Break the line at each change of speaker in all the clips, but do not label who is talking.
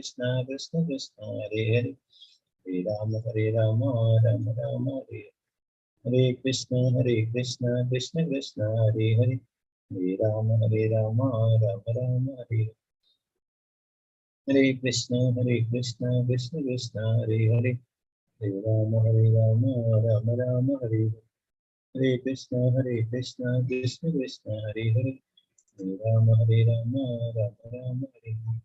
Krishna Krishna Krishna Hare Hare, Hare Rama Hare Rama Rama Rama Hare Hare Krishna Hare Krishna Krishna Krishna Hare Hare, Hare Rama Hare Rama Rama Rama Hare Hare Krishna Hare Krishna Krishna Krishna Hare Hare, Hare Rama Hare Rama Rama Rama Hare Hare Krishna Hare Krishna Krishna Krishna Hare Hare, Hare Rama Hare Rama Rama Rama Hare Hare.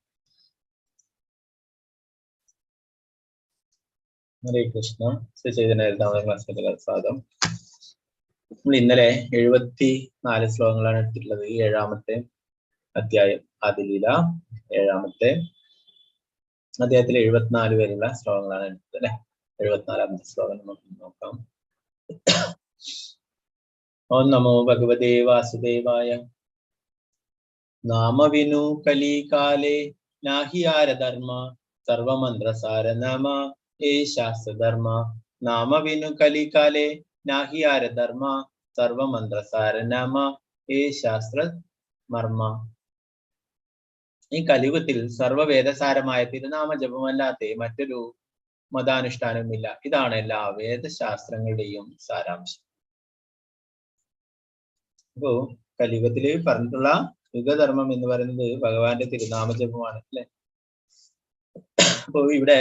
Hare Krishna. Shri Chaitanya ക്ലാസ്സിലേക്ക് സ്വാഗതം. നമ്മൾ ഇന്നലെ 74 ശ്ലോകങ്ങളാണ് എടുത്തിട്ടുള്ളത്. ഈ 7-ാമത്തെ അധ്യായം ആദിലീല 7-ാമത്തെ അധ്യായത്തിലെ 74 വരെയുള്ള ശ്ലോകങ്ങളാണ് എടുത്തത് അല്ലെ. 74-ാമത്തെ ശ്ലോകം നമുക്ക് നോക്കാം. ഓം നമോ ഭഗവതേ വാസുദേവായ. നാമവിനു കലികാലേ നാഹിയാരധർമ്മ സർവമന്ത്രസാരനാമ ഏ ശാസ്ത്രധർമ്മ. നാമവിനു കലികാലേ നാഹിയാരധർമ്മ സർവമന്ത്രസാരനാമ ഏ ശാസ്ത്ര മർമ്മ. ഈ കലിയുഗത്തിൽ സർവവേദസാരമായ തിരുനാമ ജപമല്ലാത്ത മറ്റൊരു മതാനുഷ്ഠാനവുമില്ല. ഇതാണ് എല്ലാ വേദശാസ്ത്രങ്ങളുടെയും സാരാംശം. അപ്പോ കലിയുഗത്തില് പറഞ്ഞിട്ടുള്ള യുഗധർമ്മം എന്ന് പറയുന്നത് ഭഗവാന്റെ തിരുനാമ ജപമാണ് അല്ലെ. അപ്പോ ഇവിടെ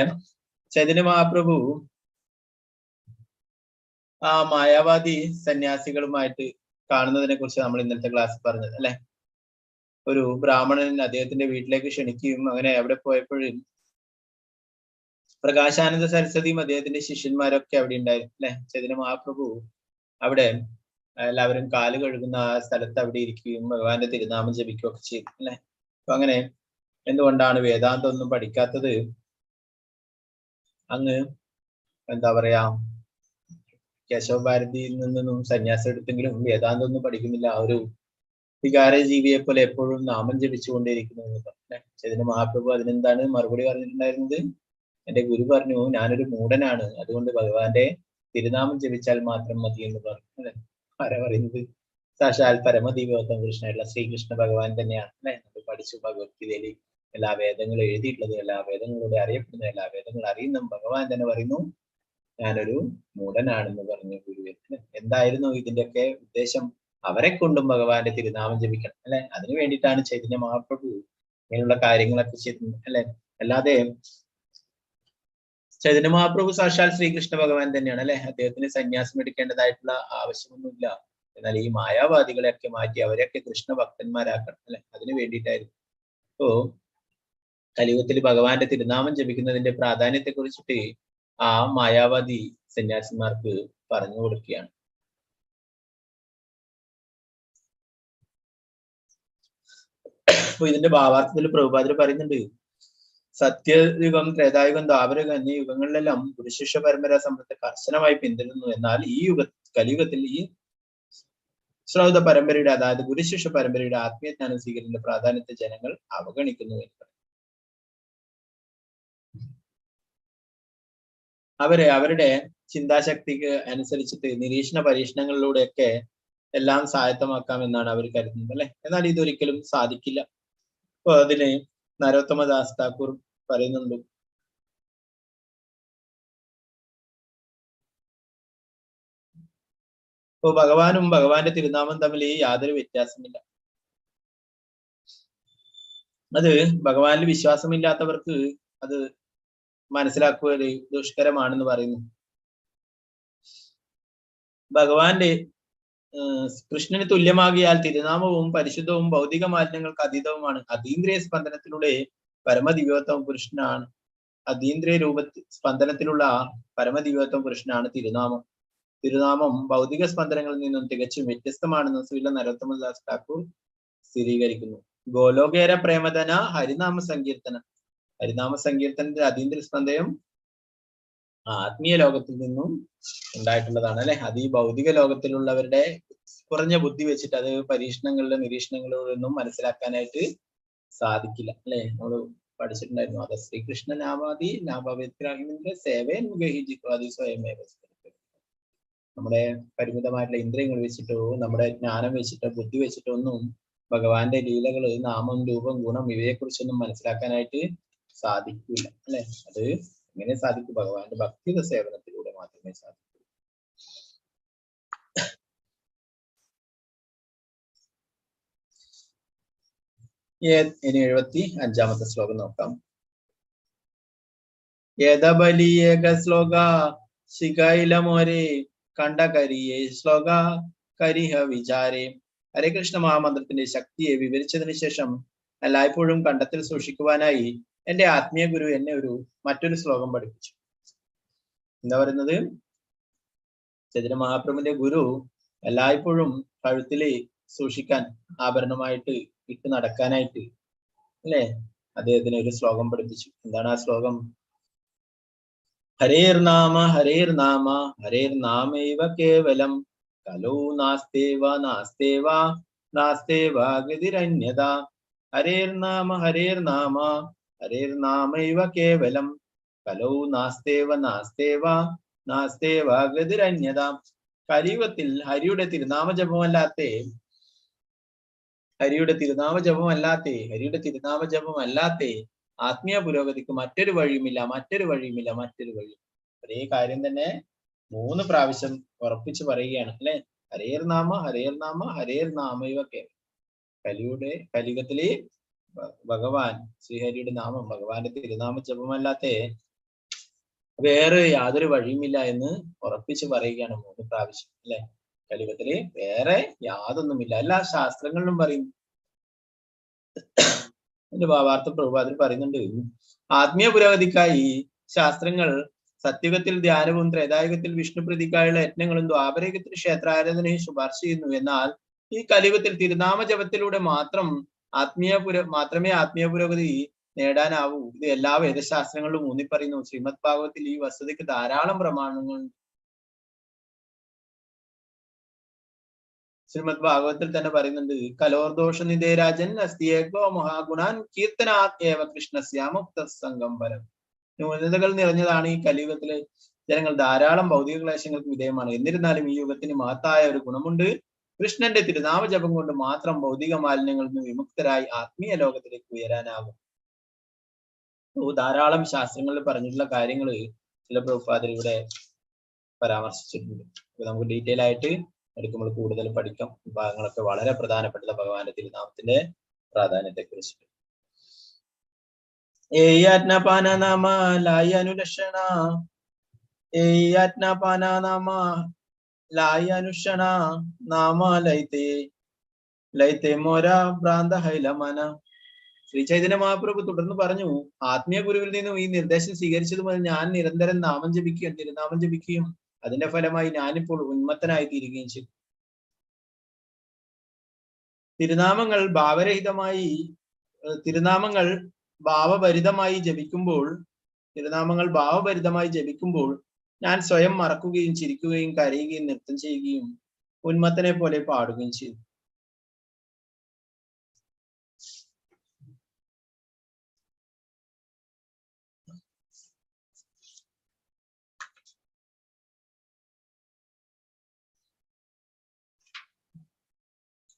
ചൈതന്യ മഹാപ്രഭു ആ മായാവാദി സന്യാസികളുമായിട്ട് കാണുന്നതിനെ കുറിച്ച് നമ്മൾ ഇന്നലത്തെ ക്ലാസ്സിൽ പറഞ്ഞത് അല്ലെ. ഒരു ബ്രാഹ്മണൻ അദ്ദേഹത്തിന്റെ വീട്ടിലേക്ക് ക്ഷണിക്കുകയും അങ്ങനെ അവിടെ പോയപ്പോഴും പ്രകാശാനന്ദ സരസ്വതിയും അദ്ദേഹത്തിന്റെ ശിഷ്യന്മാരൊക്കെ അവിടെ ഉണ്ടായിരുന്നു അല്ലെ. ചൈതന്യ മഹാപ്രഭു അവിടെ എല്ലാവരും കാല് കഴുകുന്ന ആ സ്ഥലത്ത് അവിടെ ഇരിക്കുകയും ഭഗവാന്റെ തിരുനാമം ജപിക്കുകയും ഒക്കെ ചെയ്തു അല്ലെ. അപ്പൊ അങ്ങനെ എന്തുകൊണ്ടാണ് വേദാന്തം ഒന്നും പഠിക്കാത്തത്? അങ്ങ് എന്താ പറയാ, കേശവഭാരതിയിൽ നിന്നും സന്യാസം എടുത്തെങ്കിലും വേദാന്തം ഒന്നും പഠിക്കുന്നില്ല, ആ ഒരു വികാര ജീവിയെ പോലെ എപ്പോഴും നാമം ജപിച്ചുകൊണ്ടേയിരിക്കുന്നു എന്ന് പറഞ്ഞു. ചൈതന്യ മഹാപ്രഭു അതിനെന്താണ് മറുപടി പറഞ്ഞിട്ടുണ്ടായിരുന്നത്? എന്റെ ഗുരു പറഞ്ഞു ഞാനൊരു മൂഢനാണ്, അതുകൊണ്ട് ഭഗവാന്റെ തിരുനാമം ജപിച്ചാൽ മാത്രം മതി എന്ന് പറഞ്ഞു അല്ലെ. ആരാ പറയുന്നത്? സാക്ഷാൽ പരമദീപോത്തം കൃഷ്ണനായിട്ടുള്ള ശ്രീകൃഷ്ണ ഭഗവാൻ തന്നെയാണ് അല്ലെ. നമ്മൾ പഠിച്ചു ഭഗവത്ഗീതയിൽ എല്ലാ വേദങ്ങളും എഴുതിയിട്ടുള്ളത്, എല്ലാ വേദങ്ങളിലൂടെ അറിയപ്പെടുന്ന എല്ലാ വേദങ്ങളും അറിയുന്ന ഭഗവാൻ തന്നെ പറയുന്നു ഞാനൊരു മൂഢനാണെന്ന് പറഞ്ഞു ഗുരുവെ. എന്തായിരുന്നു ഇതിന്റെയൊക്കെ ഉദ്ദേശം? അവരെ കൊണ്ടും ഭഗവാന്റെ തിരുനാമം ജപിക്കണം അല്ലെ. അതിനു വേണ്ടിയിട്ടാണ് ചൈതന്യ മഹാപ്രഭു ഇങ്ങനെയുള്ള കാര്യങ്ങളൊക്കെ ചെയ്തത് അല്ലെ. അല്ലാതെ ചൈതന്യ മഹാപ്രഭു സാക്ഷാൽ ശ്രീകൃഷ്ണ ഭഗവാൻ തന്നെയാണ് അല്ലെ. അദ്ദേഹത്തിന് സന്യാസം എടുക്കേണ്ടതായിട്ടുള്ള ആവശ്യമൊന്നുമില്ല. എന്നാൽ ഈ മായാവാദികളെയൊക്കെ മാറ്റി അവരെയൊക്കെ കൃഷ്ണ ഭക്തന്മാരാക്കണം അല്ലെ. അതിനു വേണ്ടിയിട്ടായിരുന്നു. അപ്പോ കലിയുഗത്തിൽ ഭഗവാന്റെ തിരുനാമം ജപിക്കുന്നതിന്റെ പ്രാധാന്യത്തെ കുറിച്ചിട്ട് ആ മായാവാദി സന്യാസിമാർക്ക് പറഞ്ഞു കൊടുക്കുകയാണ്. അപ്പൊ ഇതിന്റെ ഭാവാർത്ഥത്തിൽ പ്രഭുപാദർ പറയുന്നുണ്ട്, സത്യയുഗം, ത്രേതായുഗം, ദ്വാപരയുഗം എന്നീ യുഗങ്ങളിലെല്ലാം ഗുരുശിഷ്യ പരമ്പര സമ്പ്രദായത്തെ കർശനമായി പിന്തുടരുന്നു. എന്നാൽ ഈ കലിയുഗത്തിൽ ഈ ശ്രൗത പരമ്പരയുടെ, അതായത് ഗുരുശിഷ്യ പരമ്പരയുടെ ആത്മീയജ്ഞാനം സ്വീകരിക്കുന്ന പ്രാധാന്യത്തെ ജനങ്ങൾ അവഗണിക്കുന്നു എന്ന് പറയും. അവരെ അവരുടെ ചിന്താശക്തിക്ക് അനുസരിച്ചിട്ട് നിരീക്ഷണ പരീക്ഷണങ്ങളിലൂടെയൊക്കെ എല്ലാം സ്വായത്തമാക്കാം എന്നാണ് അവർ കരുതുന്നത് അല്ലെ. എന്നാൽ ഇതൊരിക്കലും സാധിക്കില്ല. അപ്പൊ അതിന് നരോത്തമദാസ് താക്കൂർ പറയുന്നുണ്ട്, ഇപ്പൊ ഭഗവാനും ഭഗവാന്റെ തിരുനാമം തമ്മിൽ യാതൊരു വ്യത്യാസമില്ല. അത് ഭഗവാനിൽ വിശ്വാസമില്ലാത്തവർക്ക് അത് മനസ്സിലാക്കുക ദുഷ്കരമാണെന്ന് പറയുന്നു. ഭഗവാന്റെ കൃഷ്ണന് തുല്യമാകിയാൽ തിരുനാമവും പരിശുദ്ധവും ഭൗതിക മാലിന്യങ്ങൾക്ക് അതീതവുമാണ്. അതീന്ദ്രിയ സ്പന്ദനത്തിലൂടെ പരമദിവ്യോത്തമ പുരുഷനാണ്. അതീന്ദ്രിയ രൂപ സ്പന്ദനത്തിലുള്ള പരമദിവ്യോത്തമ പുരുഷനാണ് തിരുനാമം. തിരുനാമം ഭൗതിക സ്പന്ദനങ്ങളിൽ നിന്നും തികച്ചും വ്യത്യസ്തമാണെന്ന് ശ്രീല നരോത്തമദാസ് ഠാക്കൂർ സ്ഥിരീകരിക്കുന്നു. ഗോലോകേര പ്രേമധന ഹരിനാമ സങ്കീർത്തന. ഹരിനാമ സങ്കീർത്തനത്തിന്റെ അതീന്ദ്രിയ സ്പന്ദനം ആത്മീയ ലോകത്തിൽ നിന്നും ഉണ്ടായിട്ടുള്ളതാണ് അല്ലെ. അത് ഈ ഭൗതിക ലോകത്തിലുള്ളവരുടെ കുറഞ്ഞ ബുദ്ധി വെച്ചിട്ട് അത് പരീക്ഷണങ്ങളിലും നിരീക്ഷണങ്ങളിലൊന്നും മനസ്സിലാക്കാനായിട്ട് സാധിക്കില്ല അല്ലെ. നമ്മള് പഠിച്ചിട്ടുണ്ടായിരുന്നു. അത് ശ്രീകൃഷ്ണ നാമാദി നാമവിഗ്രാഹിന്റെ സേവയൻ മുഖഹിജിത്വാദി സ്വയമേവ. നമ്മുടെ പരിമിതമായിട്ടുള്ള ഇന്ദ്രിയങ്ങൾ വെച്ചിട്ടോ നമ്മുടെ ജ്ഞാനം വെച്ചിട്ടോ ബുദ്ധി വെച്ചിട്ടോ ഒന്നും ഭഗവാന്റെ ലീലകള്, നാമം, രൂപം, ഗുണം ഇവയെക്കുറിച്ചൊന്നും മനസ്സിലാക്കാനായിട്ട് സാധിക്കില്ല, അല്ലെ? അത് എങ്ങനെ സാധിക്കും? ഭഗവാന്റെ ഭക്തിയുടെ സേവനത്തിലൂടെ മാത്രമേ സാധിക്കൂ. ഇനി 75-ാമത്തെ ശ്ലോകം നോക്കാം. ഏതബലിയേക ശ്ലോക ശിഖൈലമോരെ കണ്ടകരിയേ ശ്ലോക കരിഹ വിചാരേ. ഹരേ കൃഷ്ണ മഹാമന്ത്രത്തിന്റെ ശക്തിയെ വിവരിച്ചതിന് ശേഷം എല്ലായ്പ്പോഴും കണ്ടത്തിൽ സൂക്ഷിക്കുവാനായി എന്റെ ആത്മീയ ഗുരു എന്നെ മറ്റൊരു ശ്ലോകം പഠിപ്പിച്ചു. എന്താ പറയുന്നത്? ചൈതന്യ മഹാപ്രഭുവിന്റെ ഗുരു എല്ലായ്പ്പോഴും കഴുത്തില് സൂക്ഷിക്കാൻ ആഭരണമായിട്ട് ഇട്ട് നടക്കാനായിട്ട് അല്ലെ അദ്ദേഹത്തിന് ഒരു ശ്ലോകം പഠിപ്പിച്ചു. എന്താണ് ആ ശ്ലോകം? ഹരേർ നാമ ഹരേർ നാമ ഹരേർ നാമൈവ കേവലം കലോ നാസ്തേവ നാസ്തേവ നാസ്തേവ ഗതിരന്യത. ഹരേർ നാമ ഹരേർ നാമ ഹരേർ നാമൈവ കേവലം കലോ നാസ്തേവ നാസ്തേവ നാസ്തേവ ഗതിരന്യത. കലിയുഗത്തിൽ ഹരിയുടെ തിരുനാമ ജപമല്ലാത്തേ ഹരിയുടെ തിരുനാമ ജപമല്ലാത്തേ ഹരിയുടെ തിരുനാമ ജപമല്ലാത്തേ ആത്മീയ പുരോഗതിക്ക് മറ്റൊരു വഴിയുമില്ല, മറ്റൊരു വഴിയുമില്ല, മറ്റൊരു വഴിയും. ഒരേ കാര്യം തന്നെ 3 പ്രാവശ്യം ഉറപ്പിച്ചു പറയുകയാണ്, അല്ലെ? ഹരേർ നാമ ഹരേർ നാമ ഹരേർ നാമൈവ കേവലം. കലിയുഗത്തിലെ ഭഗവാൻ ശ്രീഹരിയുടെ നാമം, ഭഗവാന്റെ തിരുനാമ ജപമല്ലാത്ത വേറെ യാതൊരു വഴിയുമില്ല എന്ന് ഉറപ്പിച്ചു പറയുകയാണ് 3 പ്രാവശ്യം, അല്ലെ? കലിയുഗത്തില് വേറെ യാതൊന്നുമില്ല. എല്ലാ ശാസ്ത്രങ്ങളിലും പറയും. എന്റെ ഭാവാർത്ഥ പ്രഭുപാദർ പറയുന്നുണ്ട്, ആത്മീയ പുരോഗതിക്കായി ശാസ്ത്രങ്ങൾ സത്യയുഗത്തിൽ ധ്യാനവും ത്രേതായുഗത്തിൽ വിഷ്ണു പ്രീതിക്കായുള്ള യജ്ഞങ്ങളും ദ്വാപരയുഗത്തിൽ ക്ഷേത്രാരാധനയും ശുപാർശ ചെയ്യുന്നു. എന്നാൽ ഈ കലിയുഗത്തിൽ തിരുനാമ ജപത്തിലൂടെ മാത്രമേ ആത്മീയ പുരോഗതി നേടാനാവൂ. ഇത് എല്ലാ വേദശാസ്ത്രങ്ങളിലും ഊന്നി പറയുന്നു. ശ്രീമദ് ഭാഗവതത്തിൽ ഈ വസ്തുതയ്ക്ക് ധാരാളം പ്രമാണങ്ങളുണ്ട്. ശ്രീമദ് ഭാഗവതത്തിൽ തന്നെ പറയുന്നുണ്ട്, കലോർദോഷ നിധേരാജൻ അസ്തിയേകോ മഹാഗുണാൻ കീർത്തനാത്യേവ കൃഷ്ണസ്യാമുക്ത സംഘം പരം. ന്യൂനതകൾ നിറഞ്ഞതാണ് ഈ കലിയുഗത്തിലെ ജനങ്ങൾ. ധാരാളം ഭൗതിക ക്ലേശങ്ങൾക്ക് വിധേയമാണ്. എന്നിരുന്നാലും ഈ യുഗത്തിന് മഹത്തായ ഒരു ഗുണമുണ്ട്. കൃഷ്ണന്റെ തിരുനാമ ജപം കൊണ്ട് മാത്രം ഭൗതിക മാലിന്യങ്ങളിൽ നിന്ന് വിമുക്തരായി ആത്മീയ ലോകത്തിലേക്ക് ഉയരാനാകും. ധാരാളം ശാസ്ത്രങ്ങളിൽ പറഞ്ഞിട്ടുള്ള കാര്യങ്ങള് ചില പ്രഭുപാദർ ഇവിടെ പരാമർശിച്ചിട്ടുണ്ട്. അപ്പൊ നമുക്ക് ഡീറ്റെയിൽ ആയിട്ട് എടുക്കുമ്പോൾ കൂടുതൽ പഠിക്കാം. ഭാഗങ്ങളൊക്കെ വളരെ പ്രധാനപ്പെട്ടത് ഭഗവാന്റെ തിരുനാമത്തിന്റെ പ്രാധാന്യത്തെ കുറിച്ചിട്ട്. ഏയാജ്ഞാപാന നാമ ലായി അനുലക്ഷണ, ഏയാജ്ഞാപാന നാമ ലായി അനുഷണ നാമ ലൈതേ ലൈതേ മോര ഭ്രാന്ത ഹൈലമന. ശ്രീ ചൈതന്യ മഹാപ്രഭു തുടർന്ന് പറഞ്ഞു, ആത്മീയ ഗുരുവിൽ നിന്നും ഈ നിർദ്ദേശം സ്വീകരിച്ചത് മുതൽ ഞാൻ നിരന്തരം നാമം ജപിക്കുകയും തിരുനാമം ജപിക്കുകയും അതിന്റെ ഫലമായി ഞാനിപ്പോൾ ഉന്മത്തനായി തീരുകയും ചെയ്തു. തിരുനാമങ്ങൾ ഭാവരഹിതമായി, തിരുനാമങ്ങൾ ഭാവഭരിതമായി ജപിക്കുമ്പോൾ, തിരുനാമങ്ങൾ ഭാവഭരിതമായി ജപിക്കുമ്പോൾ ഞാൻ സ്വയം മറക്കുകയും ചിരിക്കുകയും കരയുകയും നൃത്തം ചെയ്യുകയും ഉന്മത്തനെ പോലെ പാടുകയും ചെയ്തു.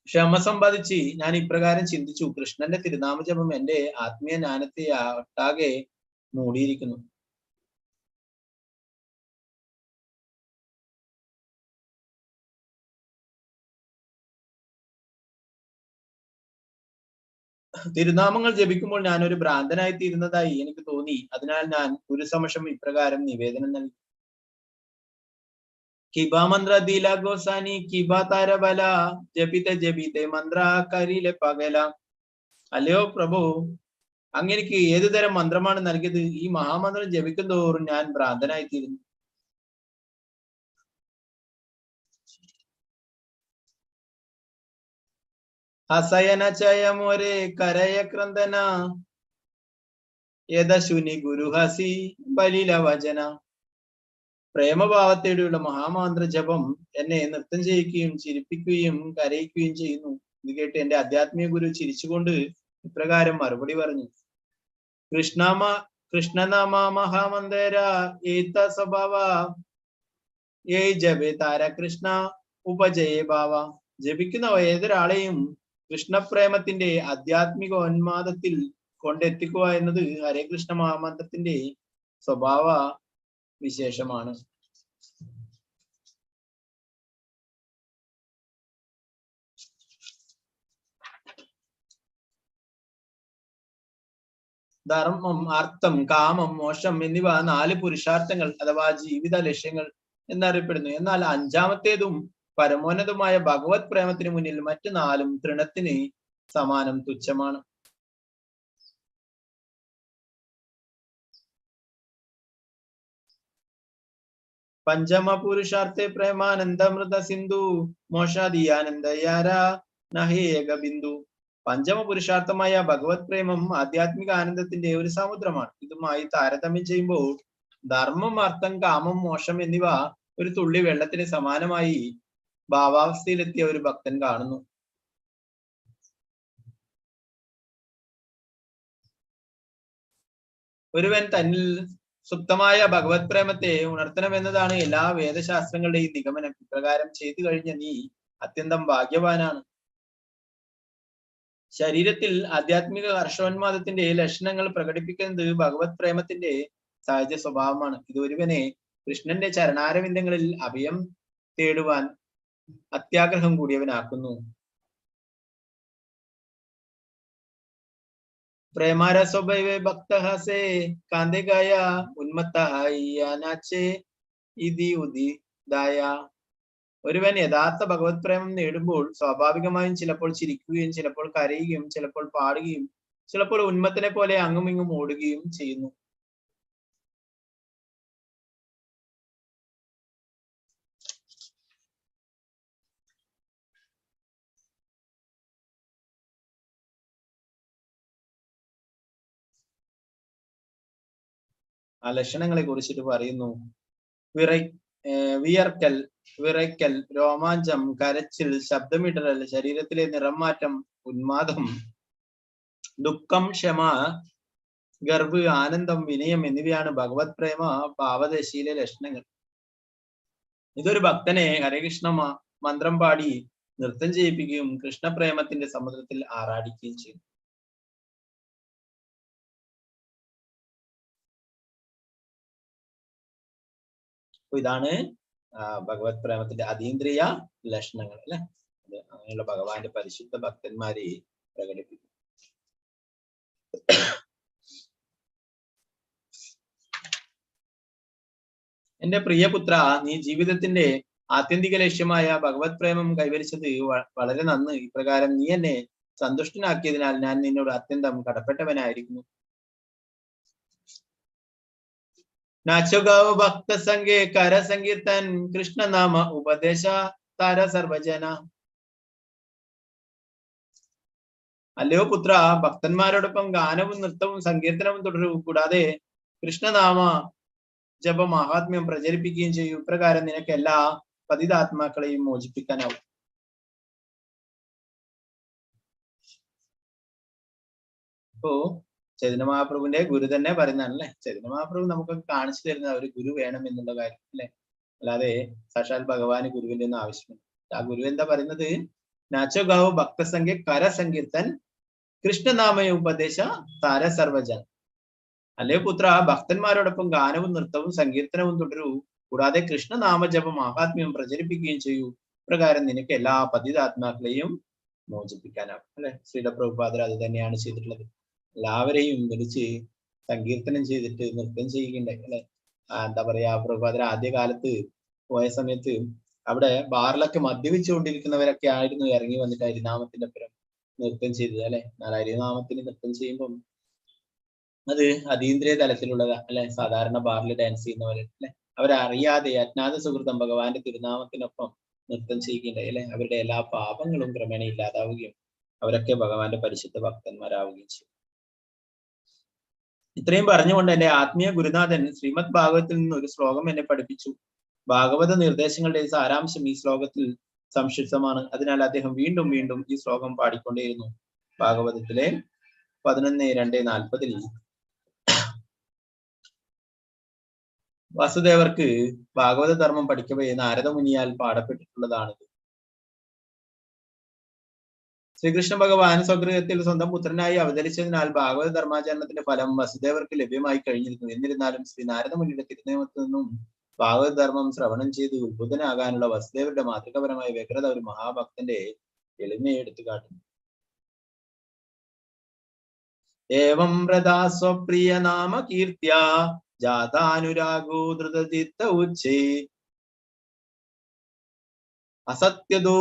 ക്ഷമ സമ്പാദിച്ച് ഞാൻ ഇപ്രകാരം ചിന്തിച്ചു, കൃഷ്ണന്റെ തിരുനാമജപം എന്റെ ആത്മീയ ജ്ഞാനത്തെ ഒട്ടാകെ മൂടിയിരിക്കുന്നു. തിരുനാമങ്ങൾ ജപിക്കുമ്പോൾ ഞാൻ ഒരു ഭ്രാന്തനായി തീരുന്നതായി എനിക്ക് തോന്നി. അതിനാൽ ഞാൻ ഗുരുസമക്ഷം ഇപ്രകാരം നിവേദനം നൽകി. കിബാ മന്ത്ര ദീല ഗോസാനി കിബാ താരബല ജപിത ജപിത മന്ത്ര കരിലെ പകല. അല്ലയോ പ്രഭു, അങ്ങനെക്ക് ഏതു തരം മന്ത്രമാണ് നൽകിയത്? ഈ മഹാമന്ത്രം ജപിക്കും തോറും ഞാൻ ഭ്രാന്തനായി തീരുന്നു. ഹസയന ചയമോരെ കരയ ക്രന്ദന യദശുനി ഗുരുഹസി ബലില വചന. പ്രേമഭാവത്തോടെയുള്ള മഹാമന്ത്ര ജപം എന്നെ നൃത്തം ചെയ്യിക്കുകയും ചിരിപ്പിക്കുകയും കരയിക്കുകയും ചെയ്യുന്നു. ഇത് കേട്ട് എന്റെ ആധ്യാത്മിക ഗുരു ചിരിച്ചുകൊണ്ട് ഇപ്രകാരം മറുപടി പറഞ്ഞു, കൃഷ്ണനാമ മഹാമന്ദര ഏത സ്വഭാവ ഏ ജപേ താര കൃഷ്ണ ഉപജയേ ഭാവ. ജപിക്കുന്ന ഏതൊരാളെയും കൃഷ്ണപ്രേമത്തിന്റെ ആധ്യാത്മിക ഉന്മാദത്തിൽ കൊണ്ടെത്തിക്കുക എന്നത് ഹരേ കൃഷ്ണ മഹാമന്ത്രത്തിന്റെ സ്വഭാവ വിശേഷമാണ്. ധർമ്മം, അർത്ഥം, കാമം, മോക്ഷം എന്നിവ 4 പുരുഷാർത്ഥങ്ങൾ അഥവാ ജീവിത ലക്ഷ്യങ്ങൾ എന്നറിയപ്പെടുന്നു. എന്നാൽ അഞ്ചാമത്തേതും പരമോന്നതമായ ഭഗവത് പ്രേമത്തിന് മുന്നിൽ മറ്റു 4 തൃണത്തിന് സമാനം തുച്ഛമാണ്. പഞ്ചമ പുരുഷാർത്ഥേ പ്രേമാനന്ദമൃത സിന്ധു മോക്ഷാദിയാനന്ദയാര നഹി ഏക ബിന്ദു. പഞ്ചമ പുരുഷാർത്ഥമായ ഭഗവത് പ്രേമം ആധ്യാത്മിക ആനന്ദത്തിന്റെ ഒരു സമുദ്രമാണ്. ഇതുമായി താരതമ്യം ചെയ്യുമ്പോൾ ധർമ്മം, അർത്ഥം, കാമം, മോക്ഷം എന്നിവ ഒരു തുള്ളി വെള്ളത്തിന് സമാനമായി ഭാവാവസ്ഥയിലെത്തിയ ഒരു ഭക്തൻ കാണുന്നു. ഒരുവൻ തന്നിൽ സുപ്തമായ ഭഗവത് പ്രേമത്തെ ഉണർത്തണമെന്നതാണ് എല്ലാ വേദശാസ്ത്രങ്ങളുടെയും നിഗമനം. ഇപ്രകാരം ചെയ്തു കഴിഞ്ഞ നീ അത്യന്തം ഭാഗ്യവാനാണ്. ശരീരത്തിൽ ആധ്യാത്മിക ഹർഷോന്മാദത്തിന്റെ ലക്ഷണങ്ങൾ പ്രകടിപ്പിക്കുന്നത് ഭഗവത് പ്രേമത്തിന്റെ സഹജ സ്വഭാവമാണ്. ഇത് ഒരുവനെ കൃഷ്ണന്റെ ചരണാരവിന്ദങ്ങളിൽ അഭയം തേടുവാൻ അത്യാഗ്രഹം കൂടിയവനാക്കുന്നു. പ്രേമാരസോഭൈവേ ഭക്തഹസേ കാന്തികായ ഉന്മത്തഹായിയാനാച്ചേ ഇതി ഉദിദായ. ഒരുവൻ യഥാർത്ഥ ഭഗവത് പ്രേമം നേടുമ്പോൾ സ്വാഭാവികമായും ചിലപ്പോൾ ചിരിക്കുകയും ചിലപ്പോൾ കരയുകയും ചിലപ്പോൾ പാടുകയും ചിലപ്പോൾ ഉന്മത്തനെ പോലെ അങ്ങും ഇങ്ങും ഓടുകയും ചെയ്യുന്നു. ആ ലക്ഷണങ്ങളെ കുറിച്ചിട്ട് പറയുന്നു. വിയർക്കൽ, വിറയ്ക്കൽ, രോമാഞ്ചം, കരച്ചിൽ, ശബ്ദമിടറൽ, ശരീരത്തിലെ നിറം മാറ്റം, ഉന്മാദം, ദുഃഖം, ക്ഷമ, ഗർവ്, ആനന്ദം, വിനയം എന്നിവയാണ് ഭഗവത് പ്രേമ ഭാവദശയിലെ ലക്ഷണങ്ങൾ. ഇതൊരു ഭക്തനെ ഹരേകൃഷ്ണ മന്ത്രം പാടി നൃത്തം ചെയ്യിപ്പിക്കുകയും കൃഷ്ണപ്രേമത്തിന്റെ സമുദ്രത്തിൽ ആറാടിക്കുകയും ചെയ്യും. അപ്പൊ ഇതാണ് ഭഗവത് പ്രേമത്തിന്റെ അതീന്ദ്രിയ ലക്ഷണങ്ങൾ അല്ലെ. അത് അങ്ങനെയുള്ള ഭഗവാന്റെ പരിശുദ്ധ ഭക്തന്മാരെ പ്രകടിപ്പിക്കും. എന്റെ പ്രിയപുത്ര, നീ ജീവിതത്തിന്റെ ആത്യന്തിക ലക്ഷ്യമായ ഭഗവത് പ്രേമം കൈവരിച്ചത് വളരെ നന്ന്. ഇപ്രകാരം നീ എന്നെ സന്തുഷ്ടനാക്കിയതിനാൽ ഞാൻ നിന്നോട് അത്യന്തം കടപ്പെട്ടവനായിരിക്കുന്നു. നാച്ചുഗാവ് ഭക്തസംഘേ കരസങ്കീർത്തൻ കൃഷ്ണനാമ ഉപദേശ താര സർവജന. അല്ലയോ പുത്ര, ഭക്തന്മാരോടൊപ്പം ഗാനവും നൃത്തവും സങ്കീർത്തനവും തുടരൂ. കൂടാതെ കൃഷ്ണനാമ ജപ മഹാത്മ്യം പ്രചരിപ്പിക്കുകയും ചെയ്യൂ. ഇപ്രകാരം നിനക്ക് എല്ലാ പതിതാത്മാക്കളെയും മോചിപ്പിക്കാനാവും. അപ്പോ ചൈതന്യ മഹാപ്രഭുവിന്റെ ഗുരു തന്നെ പറയുന്നതാണല്ലേ. ചൈതന്യ മഹാപ്രഭു നമുക്ക് കാണിച്ചു തരുന്ന ഒരു ഗുരു വേണം എന്നുള്ള കാര്യം അല്ലെ. അല്ലാതെ സാക്ഷാൽ ഭഗവാന് ഗുരുവിന്റെ ഒന്നും ആവശ്യമില്ല. ആ ഗുരു എന്താ പറയുന്നത്? നാച്ചോ ഗാവോ ഭക്തസംഖ്യ കരസങ്കീർത്തൻ കൃഷ്ണനാമയ ഉപദേശ താര സർവജൻ. അല്ലേ പുത്ര, ഭക്തന്മാരോടൊപ്പം ഗാനവും നൃത്തവും സങ്കീർത്തനവും തുടരൂ. കൂടാതെ കൃഷ്ണനാമജപ മഹാത്മ്യം പ്രചരിപ്പിക്കുകയും ചെയ്യൂ. പ്രകാരം നിനക്ക് എല്ലാ പതിതാത്മാക്കളെയും മോചിപ്പിക്കാനാകും അല്ലെ. ശ്രീല പ്രഭുപാദർ അത് തന്നെയാണ് ചെയ്തിട്ടുള്ളത്. എല്ലാവരെയും വിളിച്ച് സങ്കീർത്തനം ചെയ്തിട്ട് നൃത്തം ചെയ്യുകയുണ്ടായി അല്ലെ. എന്താ പറയാ, പ്രഭുപാദർ ആദ്യകാലത്ത് പോയ സമയത്ത് അവിടെ ബാറിലൊക്കെ മദ്യപിച്ചുകൊണ്ടിരിക്കുന്നവരൊക്കെ ആയിരുന്നു ഇറങ്ങി വന്നിട്ട് ഹരിനാമത്തിന്റെ അപ്പുറം നൃത്തം ചെയ്തത് അല്ലെ. എന്നാൽ ഹരിനാമത്തിന് നൃത്തം ചെയ്യുമ്പം അത് അതീന്ദ്രിയ തലത്തിലുള്ളതാ അല്ലെ. സാധാരണ ബാറിൽ ഡാൻസ് ചെയ്യുന്നവരെ അല്ലെ, അവരറിയാതെ അജ്ഞാത സുഹൃത്തം ഭഗവാന്റെ തിരുനാമത്തിനൊപ്പം നൃത്തം ചെയ്യുകയുണ്ടായി അല്ലെ. അവരുടെ എല്ലാ പാപങ്ങളും ക്രമേണ ഇല്ലാതാവുകയും അവരൊക്കെ ഭഗവാന്റെ പരിശുദ്ധ ഭക്തന്മാരാവുകയും ചെയ്യും. ഇത്രയും പറഞ്ഞുകൊണ്ട് എന്റെ ആത്മീയ ഗുരുനാഥൻ ശ്രീമദ് ഭാഗവതത്തിൽ നിന്ന് ഒരു ശ്ലോകം എന്നെ പഠിപ്പിച്ചു. ഭാഗവത നിർദ്ദേശങ്ങളുടെ സാരാംശം ഈ ശ്ലോകത്തിൽ സംക്ഷിപ്തമാണ്. അതിനാൽ അദ്ദേഹം വീണ്ടും വീണ്ടും ഈ ശ്ലോകം പാടിക്കൊണ്ടേയിരുന്നു. ഭാഗവതത്തിലെ 11.2.40 വാസുദേവർക്ക് ഭാഗവത ധർമ്മം പഠിക്കവേ നാരദമുനിയാൽ പാടപ്പെട്ടിട്ടുള്ളതാണിത്. ശ്രീകൃഷ്ണ ഭഗവാൻ സ്വഗൃഹത്തിൽ സ്വന്തം പുത്രനായി അവതരിച്ചതിനാൽ ഭാഗവത ധർമാചരണത്തിന്റെ ഫലം വസുദേവർക്ക് ലഭ്യമായി കഴിഞ്ഞിരുന്നു. എന്നിരുന്നാലും ശ്രീ നാരദ മുനിയുടെ തിരുനിയമത്തിൽ നിന്നും ഭാഗവത ധർമ്മം ശ്രവണം ചെയ്ത് ഉത്ബുദ്ധനാകാനുള്ള വസുദേവരുടെ മാതൃകപരമായ വ്യഗ്രത ഒരു മഹാഭക്തന്റെ എളിമയെ എടുത്തു കാട്ടുന്നു. ഏവം വ്രതാ സ്വപ്രിയ നാമ കീർത്തിയ ജാതാനുരാഗോ ധൃതചിത്ത ഉച്ചേ അസത്യദോ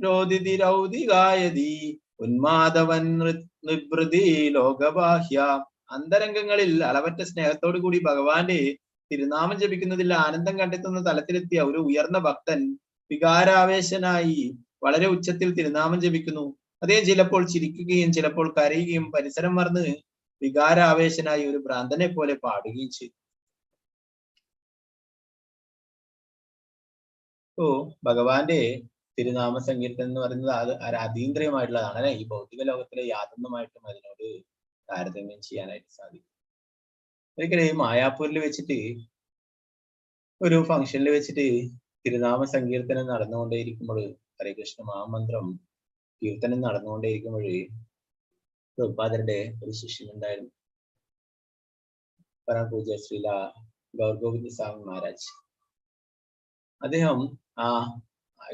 രോദിതിരൗതിഗായതി ഉന്മാദവൻ നിവൃതി ലോകബാഹ്യ. അന്തരംഗങ്ങളിൽ അളവറ്റ സ്നേഹത്തോടു കൂടി ഭഗവാന്റെ തിരുനാമം ജപിക്കുന്നതിൽ ആനന്ദം കണ്ടെത്തുന്ന തലത്തിലെത്തിയ ഒരു ഉയർന്ന ഭക്തൻ വികാരാവേശനായി വളരെ ഉച്ചത്തിൽ തിരുനാമം ജപിക്കുന്നു. അദ്ദേഹം ചിലപ്പോൾ ചിരിക്കുകയും ചിലപ്പോൾ കരയുകയും പരിസരം മറന്ന് വികാരാവേശനായി ഒരു ഭ്രാന്തനെ പോലെ പാടുകയും ചെയ്തു. ഓ, ഭഗവാന്റെ തിരുനാമ സങ്കീർത്തനം എന്ന് പറയുന്നത് അത് അതീന്ദ്രിയമായിട്ടുള്ളതാണ് അല്ലെ? ഈ ഭൗതിക ലോകത്തിലെ യാതൊന്നുമായിട്ടും അതിനോട് താരതമ്യം ചെയ്യാനായിട്ട് സാധിക്കും. ഒരിക്കലും ഈ മായാപൂരിൽ വെച്ചിട്ട് ഒരു ഫംഗ്ഷനിൽ വെച്ചിട്ട് തിരുനാമ സങ്കീർത്തനം നടന്നുകൊണ്ടേയിരിക്കുമ്പോൾ, ഹരേ കൃഷ്ണ മഹാമന്ത്രം കീർത്തനം നടന്നുകൊണ്ടേയിരിക്കുമ്പോൾ പ്രഭുപാദരുടെ ഒരു ശിഷ്യനുണ്ടായിരുന്നു, പരമപൂജ്യ ശ്രീല ഗൗർഗോവിന്ദ സ്വാമി മഹാരാജ്. അദ്ദേഹം ആ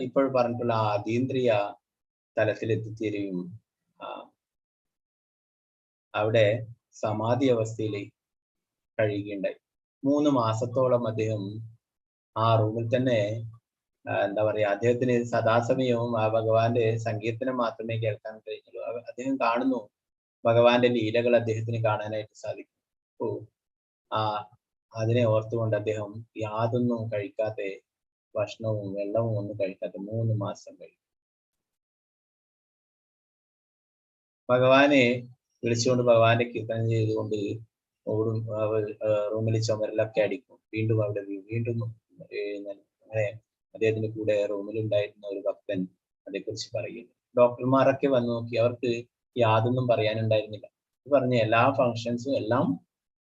ഇപ്പോൾ പറഞ്ഞിട്ടുള്ള ആ അതീന്ദ്രിയ തലത്തിൽ എത്തിത്തീരുകയും അവിടെ സമാധി അവസ്ഥയിൽ കഴിയുകയുണ്ടായി. 3 മാസത്തോളം അദ്ദേഹം ആ റൂമിൽ തന്നെ എന്താ പറയാ, അദ്ദേഹത്തിന് സദാസമയവും ആ ഭഗവാന്റെ സങ്കീർത്തനം മാത്രമേ കേൾക്കാൻ കഴിഞ്ഞുള്ളൂ. അദ്ദേഹം കാണുന്നു ഭഗവാന്റെ ലീലകൾ അദ്ദേഹത്തിന് കാണാനായിട്ട് സാധിക്കും. ഓ, ആ അതിനെ ഓർത്തുകൊണ്ട് അദ്ദേഹം യാതൊന്നും കഴിക്കാതെ, ഭക്ഷണവും വെള്ളവും ഒന്നും കഴിക്കാതെ 3 മാസം കഴിയും. ഭഗവാനെ വിളിച്ചുകൊണ്ട് ഭഗവാന്റെ കീർത്തനം ചെയ്തുകൊണ്ട് ഓടും, റൂമിൽ ചുമരിലൊക്കെ അടിക്കും, വീണ്ടും അവിടെ വീണ്ടും അങ്ങനെ അദ്ദേഹത്തിന്റെ കൂടെ റൂമിലുണ്ടായിരുന്ന ഒരു ഭക്തൻ അതേക്കുറിച്ച് പറയുന്നു. ഡോക്ടർമാരൊക്കെ വന്നു നോക്കി, അവർക്ക് യാതൊന്നും പറയാനുണ്ടായിരുന്നില്ല. പറഞ്ഞ എല്ലാ ഫങ്ഷൻസും എല്ലാം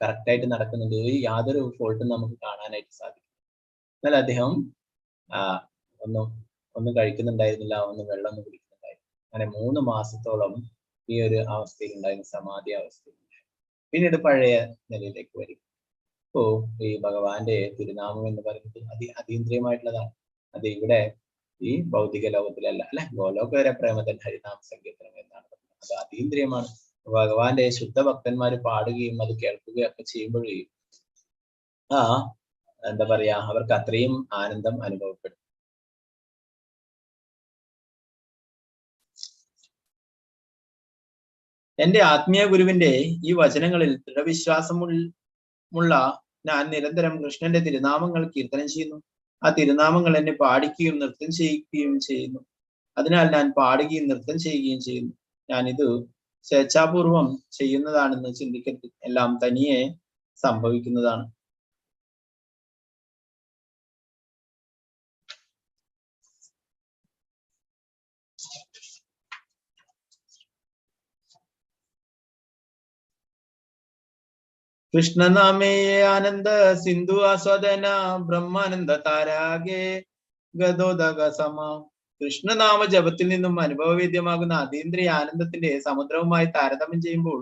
കറക്റ്റായിട്ട് നടക്കുന്നുണ്ട്, യാതൊരു ഫോൾട്ടും നമുക്ക് കാണാനായിട്ട് സാധിക്കും. എന്നാൽ അദ്ദേഹം ഒന്നും കഴിക്കുന്നുണ്ടായിരുന്നില്ല, ഒന്നും വെള്ളം ഒന്നും കുടിക്കുന്നുണ്ടായിരുന്നില്ല. അങ്ങനെ 3 മാസത്തോളം ഈ ഒരു അവസ്ഥയിലുണ്ടായിരുന്നു, സമാധി അവസ്ഥയിലുണ്ടായിരുന്നു. പിന്നീട് പഴയ നിലയിലേക്ക് വരും. ഇപ്പോ ഈ ഭഗവാന്റെ തിരുനാമം എന്ന് പറയുന്നത് അതീന്ദ്രിയമായിട്ടുള്ളതാണ്. അത് ഇവിടെ ഈ ഭൗതിക ലോകത്തിലല്ല, അല്ലെ? ഗോലോകര പ്രേമതൻ ഹരിനാമ സങ്കീർത്തനം എന്നാണ് പറയുന്നത്. അത് അതീന്ദ്രിയമാണ്. ഭഗവാന്റെ ശുദ്ധ ഭക്തന്മാര് പാടുകയും അത് കേൾക്കുകയും ഒക്കെ ചെയ്യുമ്പോഴേ എന്താ പറയാ, അവർക്ക് അത്രയും ആനന്ദം അനുഭവപ്പെടും. എന്റെ ആത്മീയ ഗുരുവിന്റെ ഈ വചനങ്ങളിൽ ദൃഢവിശ്വാസമുള്ള ഞാൻ നിരന്തരം കൃഷ്ണന്റെ തിരുനാമങ്ങൾ കീർത്തനം ചെയ്യുന്നു. ആ തിരുനാമങ്ങൾ എന്നെ പാടിക്കുകയും നൃത്തം ചെയ്യിക്കുകയും ചെയ്യുന്നു. അതിനാൽ ഞാൻ പാടുകയും നൃത്തം ചെയ്യുകയും ചെയ്യുന്നു. ഞാനിത് സ്വേച്ഛാപൂർവം ചെയ്യുന്നതാണെന്ന് ചിന്തിക്കരുത്, എല്ലാം തനിയെ സംഭവിക്കുന്നതാണ്. കൃഷ്ണനാമേ ആനന്ദ സിന്ധു ആസ്വാദന ബ്രഹ്മാനന്ദ താരാഗേ ഗദോദക സമ. കൃഷ്ണനാമ ജപത്തിൽ നിന്നും അനുഭവവേദ്യമാകുന്ന അതീന്ദ്രിയ ആനന്ദത്തിന്റെ സമുദ്രവുമായി താരതമ്യം ചെയ്യുമ്പോൾ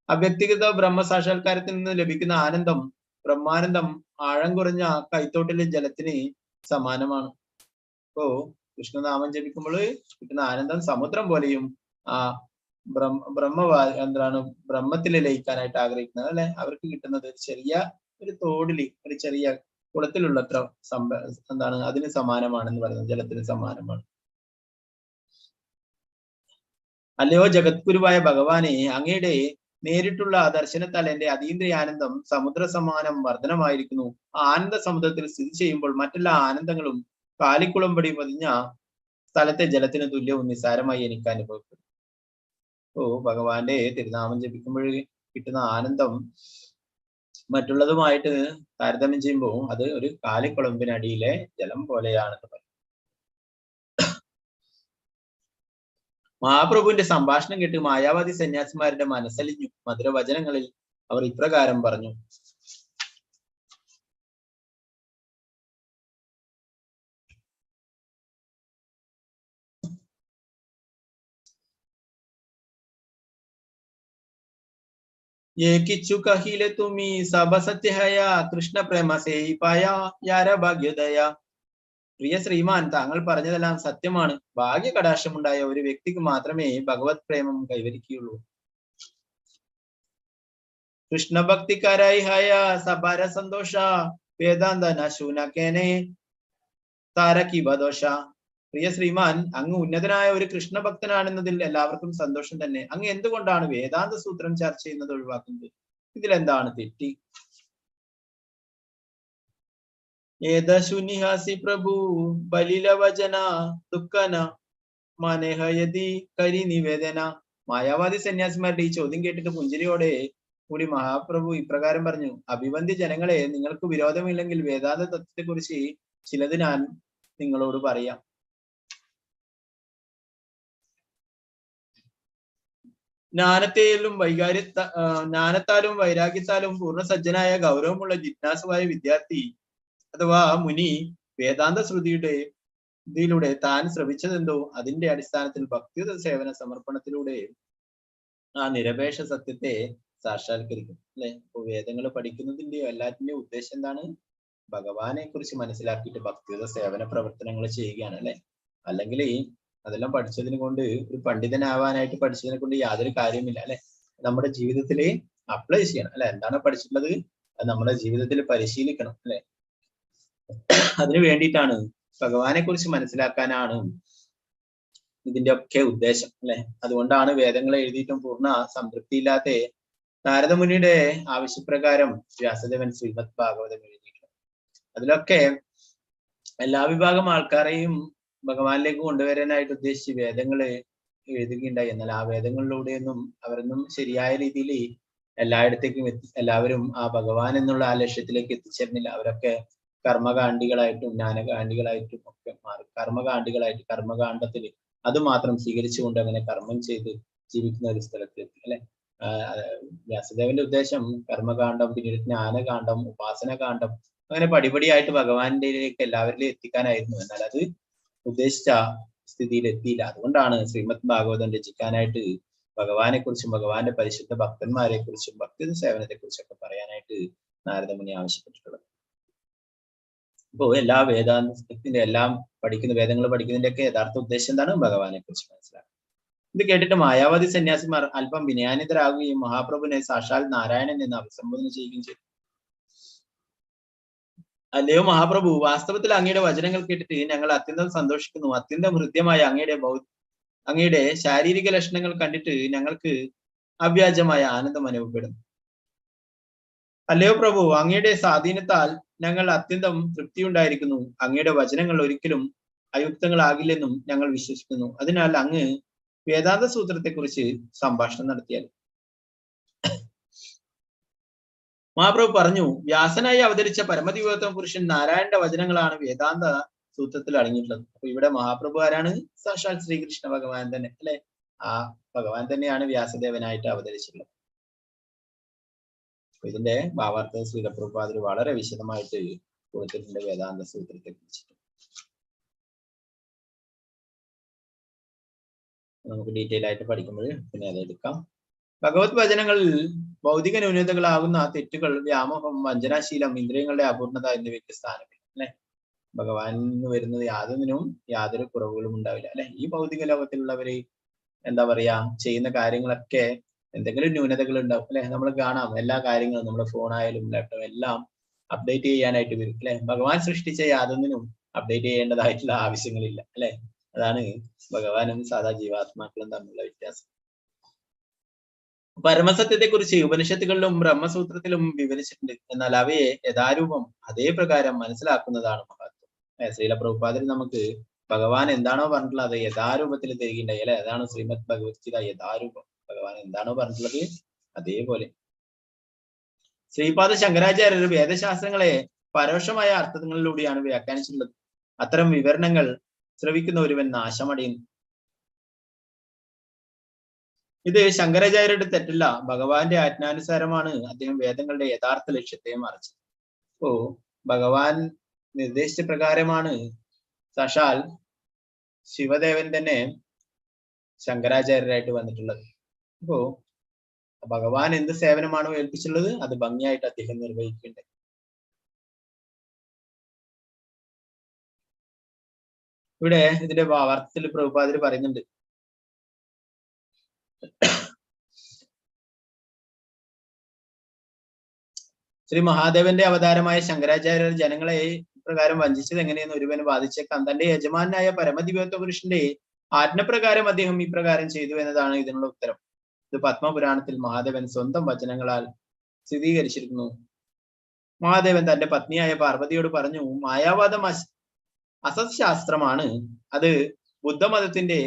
അവ്യക്തിഗത ബ്രഹ്മസാക്ഷാത്കാരത്തിൽ നിന്ന് ലഭിക്കുന്ന ആനന്ദം ബ്രഹ്മാനന്ദം ആഴം കുറഞ്ഞ കൈത്തോട്ടിലെ ജലത്തിന് സമാനമാണ്. അപ്പോ കൃഷ്ണനാമം ജപിക്കുമ്പോൾ കിട്ടുന്ന ആനന്ദം സമുദ്രം പോലെയും ആ എന്താണ് ബ്രഹ്മത്തിൽ ലയിക്കാനായിട്ട് ആഗ്രഹിക്കുന്നത് അല്ലെ, അവർക്ക് കിട്ടുന്നത് ഒരു ചെറിയ ഒരു തോടില് ഒരു ചെറിയ കുളത്തിലുള്ളത്ര എന്താണ് അതിന് സമാനമാണെന്ന് പറയുന്നത്, ജലത്തിന് സമാനമാണ്. അല്ലയോ ജഗദ്ഗുരുവായ ഭഗവാനെ, അങ്ങയുടെ നേരിട്ടുള്ള ദർശനത്താൽ എന്റെ അതീന്ദ്രിയ ആനന്ദം സമുദ്ര സമാനം വർധനമായിരിക്കുന്നു. ആ ആനന്ദ സമുദ്രത്തിൽ സ്ഥിതി ചെയ്യുമ്പോൾ മറ്റെല്ലാ ആനന്ദങ്ങളും കാലിക്കുളമ്പടി പതിഞ്ഞ സ്ഥലത്തെ ജലത്തിന് തുല്യവും നിസ്സാരമായി എനിക്ക് അനുഭവപ്പെടും. ഭഗവാന്റെ തിരുനാമം ജപിക്കുമ്പോൾ കിട്ടുന്ന ആനന്ദം മറ്റുള്ളതുമായിട്ട് താരതമ്യം ചെയ്യുമ്പോൾ അത് ഒരു കാലിക്കുളമ്പിനടിയിലെ ജലം പോലെയാണെന്ന് പറയും. മഹാപ്രഭുവിന്റെ സംഭാഷണം കേട്ട് മായാവാദി സന്യാസിമാരുടെ മനസ്സലിഞ്ഞു. മധുരവചനങ്ങളിൽ അവർ ഇപ്രകാരം പറഞ്ഞു: ಯೇ ಕಿಚ್ಚು ಕಹಿಲೆ ತುಮಿ ಸಬ ಸತ್ಯ ಹಯ കൃഷ്ണ പ്രേമ സേയി പായ യാര ഭാഗ്യോദയ. പ്രിയ ശ്രീമാൻ, താങ്കൾ പറഞ്ഞതെല്ലാം സത്യമാണ്. ഭാഗ്യ കടാക്ഷമുണ്ടായ ഒരു വ്യക്തിക്ക് മാത്രമേ ഭഗവത് പ്രേമം കൈവരിക്കുകയുള്ളൂ. കൃഷ്ണഭക്തിക്കാരായി ഹയ സബാര സന്തോഷ വേദാന്ത നശൂനക്കേനെ താരകീബദോഷ. പ്രിയ ശ്രീമാൻ, അങ്ങ് ഉന്നതനായ ഒരു കൃഷ്ണഭക്തനാണെന്നതിൽ എല്ലാവർക്കും സന്തോഷം തന്നെ. അങ്ങ് എന്തുകൊണ്ടാണ് വേദാന്ത സൂത്രം ചർച്ച ചെയ്യുന്നത് ഒഴിവാക്കുന്നത്? ഇതിലെന്താണ് തെറ്റി? ഏതശുനിഹാസി പ്രഭു ബലിലവചന ദുഃഖന മനേഹയതി കരി നിവേദന. മായാവാദി സന്യാസിമാരുടെ ഈ ചോദ്യം കേട്ടിട്ട് പുഞ്ചിരിയോടെ കൂടി മഹാപ്രഭു ഇപ്രകാരം പറഞ്ഞു: അഭിവന്ദ്യ ജനങ്ങളെ, നിങ്ങൾക്ക് വിരോധമില്ലെങ്കിൽ വേദാന്ത തത്വത്തെക്കുറിച്ച് ചിലത് ഞാൻ നിങ്ങളോട് പറയാം. ജ്ഞാനത്തെയും ജ്ഞാനത്താലും വൈരാഗ്യത്താലും പൂർണ്ണ സജ്ജനായ ഗൗരവമുള്ള ജിജ്ഞാസുവായ വിദ്യാർത്ഥി അഥവാ മുനി വേദാന്ത ശ്രുതിയുടെ ഇതിലൂടെ താൻ ശ്രവിച്ചതെന്തോ അതിന്റെ അടിസ്ഥാനത്തിൽ ഭക്തിയുത സേവന സമർപ്പണത്തിലൂടെ ആ നിരപേക്ഷ സത്യത്തെ സാക്ഷാത്കരിക്കും, അല്ലെ? അപ്പൊ വേദങ്ങൾ പഠിക്കുന്നതിന്റെയോ എല്ലാറ്റിന്റെയും ഉദ്ദേശം എന്താണ്? ഭഗവാനെ കുറിച്ച് മനസ്സിലാക്കിയിട്ട് ഭക്തിയുത സേവന പ്രവർത്തനങ്ങൾ ചെയ്യുകയാണ്, അല്ലെ? അല്ലെങ്കിൽ അതെല്ലാം പഠിച്ചതിനെ കൊണ്ട് ഒരു പണ്ഡിതനാവാനായിട്ട് പഠിച്ചതിനെ കൊണ്ട് യാതൊരു കാര്യമില്ല, അല്ലെ? നമ്മുടെ ജീവിതത്തിൽ അപ്ലൈ ചെയ്യണം, അല്ലെ? എന്താണ് പഠിച്ചിട്ടുള്ളത് അത് നമ്മുടെ ജീവിതത്തിൽ പരിശീലിക്കണം, അല്ലെ? അതിനു വേണ്ടിയിട്ടാണ് ഭഗവാനെ കുറിച്ച് മനസ്സിലാക്കാനാണ് ഇതിന്റെ ഒക്കെ ഉദ്ദേശം, അല്ലെ? അതുകൊണ്ടാണ് വേദങ്ങൾ എഴുതിയിട്ടും പൂർണ്ണ സംതൃപ്തിയില്ലാത്ത നാരദമുനിയുടെ ആവശ്യപ്രകാരം വ്യാസദേവൻ ശ്രീമദ് ഭാഗവതം എഴുതിയിട്ടുണ്ട്. അതിലൊക്കെ എല്ലാ വിഭാഗം ആൾക്കാരെയും ഭഗവാനിലേക്ക് കൊണ്ടുവരാനായിട്ട് ഉദ്ദേശിച്ച് വേദങ്ങള് എഴുതുകയുണ്ടായി. എന്നാൽ ആ വേദങ്ങളിലൂടെയൊന്നും അവരൊന്നും ശരിയായ രീതിയിൽ എല്ലായിടത്തേക്കും എല്ലാവരും ആ ഭഗവാൻ എന്നുള്ള ആ ലക്ഷ്യത്തിലേക്ക് എത്തിച്ചേരുന്നില്ല. അവരൊക്കെ കർമ്മകാണ്ഡികളായിട്ടും ജ്ഞാനകാണ്ഡികളായിട്ടും ഒക്കെ മാറി. കർമ്മകാണ്ഡികളായിട്ട് കർമ്മകാണ്ഡത്തിൽ അത് മാത്രം സ്വീകരിച്ചുകൊണ്ട് അങ്ങനെ കർമ്മം ചെയ്ത് ജീവിക്കുന്ന ഒരു സ്ഥലത്തെത്തി, അല്ലെ? വ്യാസദേവന്റെ ഉദ്ദേശം കർമ്മകാണ്ഡം, പിന്നീട് ജ്ഞാനകാണ്ഡം, ഉപാസനകാണ്ഡം, അങ്ങനെ പടിപടിയായിട്ട് ഭഗവാന്റെ എല്ലാവരിലും എത്തിക്കാനായിരുന്നു. എന്നാൽ അത് ഉദ്ദേശിച്ച സ്ഥിതിയിൽ എത്തിയില്ല. അതുകൊണ്ടാണ് ശ്രീമദ് ഭാഗവതം രചിക്കാനായിട്ട് ഭഗവാനെ കുറിച്ചും ഭഗവാന്റെ പരിശുദ്ധ ഭക്തന്മാരെ കുറിച്ചും ഭക്തി സേവനത്തെ കുറിച്ചൊക്കെ പറയാനായിട്ട് നാരദമുനി ആവശ്യപ്പെട്ടിട്ടുള്ളത്. അപ്പോ എല്ലാ വേദാന്തത്തിന്റെ എല്ലാം പഠിക്കുന്ന വേദങ്ങൾ പഠിക്കുന്നതിന്റെ ഒക്കെ യഥാർത്ഥ ഉദ്ദേശം എന്താണ്? ഭഗവാനെ കുറിച്ച് മനസ്സിലാക്കുക. ഇത് കേട്ടിട്ട് മായാവതി സന്യാസിമാർ അല്പം വിനയാനിതരാകുകയും മഹാപ്രഭുവിനെ സാക്ഷാൽ നാരായണൻ എന്ന് അഭിസംബോധന ചെയ്യുകയും ചെയ്തു. അല്ലയോ മഹാപ്രഭു, വാസ്തവത്തിൽ അങ്ങയുടെ വചനങ്ങൾ കേട്ടിട്ട് ഞങ്ങൾ അത്യന്തം സന്തോഷിക്കുന്നു. അത്യന്തം ഹൃദ്യമായ അങ്ങയുടെ ശാരീരിക ലക്ഷണങ്ങൾ കണ്ടിട്ട് ഞങ്ങൾക്ക് അവ്യാജമായ ആനന്ദം അനുഭവപ്പെടുന്നു. അല്ലയോ പ്രഭു, അങ്ങയുടെ സ്വാധീനത്താൽ ഞങ്ങൾ അത്യന്തം തൃപ്തിയുണ്ടായിരിക്കുന്നു. അങ്ങയുടെ വചനങ്ങൾ ഒരിക്കലും അയുക്തങ്ങളാകില്ലെന്നും ഞങ്ങൾ വിശ്വസിക്കുന്നു. അതിനാൽ അങ്ങ് വേദാന്ത സൂത്രത്തെ കുറിച്ച് സംഭാഷണം നടത്തിയാൽ. മഹാപ്രഭു പറഞ്ഞു, വ്യാസനായി അവതരിച്ച പരമദിവോത്തമ പുരുഷൻ നാരായണന്റെ വചനങ്ങളാണ് വേദാന്ത സൂത്രത്തിൽ അടങ്ങിയിട്ടുള്ളത്. അപ്പൊ ഇവിടെ മഹാപ്രഭു ആരാണ്? സാക്ഷാൽ ശ്രീകൃഷ്ണ ഭഗവാൻ തന്നെ, അല്ലെ? ആ ഭഗവാൻ തന്നെയാണ് വ്യാസദേവനായിട്ട് അവതരിച്ചിട്ടുള്ളത്. അപ്പൊ ഇതിന്റെ ഭാവാർത്ഥ ശ്രീലപ്രഭുപാദർ വളരെ വിശദമായിട്ട് കൊടുത്തിട്ടുണ്ട് വേദാന്ത സൂത്രത്തെ കുറിച്ചിട്ട്. നമുക്ക് ഡീറ്റെയിൽ ആയിട്ട് പഠിക്കുമ്പോൾ പിന്നെ അത് എടുക്കാം. ഭഗവത് വചനങ്ങളിൽ ഭൗതിക ന്യൂനതകളാകുന്ന തെറ്റുകൾ, വ്യാമോഹം, വഞ്ചനാശീലം, ഇന്ദ്രിയങ്ങളുടെ അപൂർണത എന്നിവയ്ക്ക് സ്ഥാനമില്ല, അല്ലെ? ഭഗവാനിൽ വരുന്നത് യാതൊന്നിനും യാതൊരു കുറവുകളും ഉണ്ടാവില്ല, അല്ലെ? ഈ ഭൗതിക ലോകത്തിലുള്ളവര് എന്താ പറയാ ചെയ്യുന്ന കാര്യങ്ങളൊക്കെ എന്തെങ്കിലും ന്യൂനതകൾ ഉണ്ടാവും, അല്ലെ? നമ്മൾ കാണാം എല്ലാ കാര്യങ്ങളും നമ്മുടെ ഫോണായാലും ലാപ്ടോപ്പ് എല്ലാം അപ്ഡേറ്റ് ചെയ്യാനായിട്ട് വരും, അല്ലെ? ഭഗവാൻ സൃഷ്ടിച്ച യാതൊന്നിനും അപ്ഡേറ്റ് ചെയ്യേണ്ടതായിട്ടുള്ള ആവശ്യങ്ങളില്ല, അല്ലെ? അതാണ് ഭഗവാനും സാധാ ജീവാത്മാക്കളും തമ്മിലുള്ള വ്യത്യാസം. പരമസത്യത്തെ കുറിച്ച് ഉപനിഷത്തുകളിലും ബ്രഹ്മസൂത്രത്തിലും വിവരിച്ചിട്ടുണ്ട്. എന്നാൽ അവയെ യഥാരൂപം അതേ പ്രകാരം മനസ്സിലാക്കുന്നതാണ് മഹത്വം. ശ്രീല പ്രഭുപാദർ നമുക്ക് ഭഗവാൻ എന്താണോ പറഞ്ഞിട്ടുള്ളത് അത് യഥാരൂപത്തിൽ തരികയുണ്ടായി, അല്ലെ? അതാണ് ശ്രീമദ് ഭഗവത്ഗീത യഥാരൂപം. ഭഗവാൻ എന്താണോ പറഞ്ഞിട്ടുള്ളത് അതേപോലെ. ശ്രീപാദ ശങ്കരാചാര്യർ വേദശാസ്ത്രങ്ങളെ പരോക്ഷമായ അർത്ഥങ്ങളിലൂടെയാണ് വ്യാഖ്യാനിച്ചിട്ടുള്ളത്. അത്തരം വിവരണങ്ങൾ ശ്രവിക്കുന്ന ഒരുവൻ നാശമടയുന്നു. ഇത് ശങ്കരാചാര്യരുടെ തെറ്റല്ല, ഭഗവാന്റെ ആജ്ഞാനുസാരമാണ് അദ്ദേഹം വേദങ്ങളുടെ യഥാർത്ഥ ലക്ഷ്യത്തെ മറിച്ചത്. അപ്പോ ഭഗവാൻ നിർദ്ദേശിച്ച പ്രകാരമാണ് സാക്ഷാൽ ശിവദേവൻ തന്നെ ശങ്കരാചാര്യരായിട്ട് വന്നിട്ടുള്ളത്. അപ്പോ ഭഗവാൻ എന്ത് സേവനമാണോ ഏൽപ്പിച്ചുള്ളത് അത് ഭംഗിയായിട്ട് അദ്ദേഹം നിർവഹിക്കുന്നുണ്ട്. ഇവിടെ ഇതിന്റെ ഭാവാർത്ഥത്തിൽ പ്രഭുപാദർ പറയുന്നുണ്ട്, ശ്രീ മഹാദേവന്റെ അവതാരമായ ശങ്കരാചാര്യർ ജനങ്ങളെ ഇപ്രകാരം വഞ്ചിച്ചത് എങ്ങനെയെന്ന് ഒരുവന് വാദിച്ചേക്കാം. തന്റെ യജമാനായ പരമദിവ്യത്വ പുരുഷന്റെ ആജ്ഞപ്രകാരം അദ്ദേഹം ഇപ്രകാരം ചെയ്തു എന്നതാണ് ഇതിനുള്ള ഉത്തരം. ഇത് പത്മപുരാണത്തിൽ മഹാദേവൻ സ്വന്തം വചനങ്ങളാൽ സ്ഥിരീകരിച്ചിരിക്കുന്നു. മഹാദേവൻ തന്റെ പത്നിയായ പാർവതിയോട് പറഞ്ഞു, മായാവാദം അസത്ശാസ്ത്രമാണ്, അത് ബുദ്ധമതത്തിന്റെ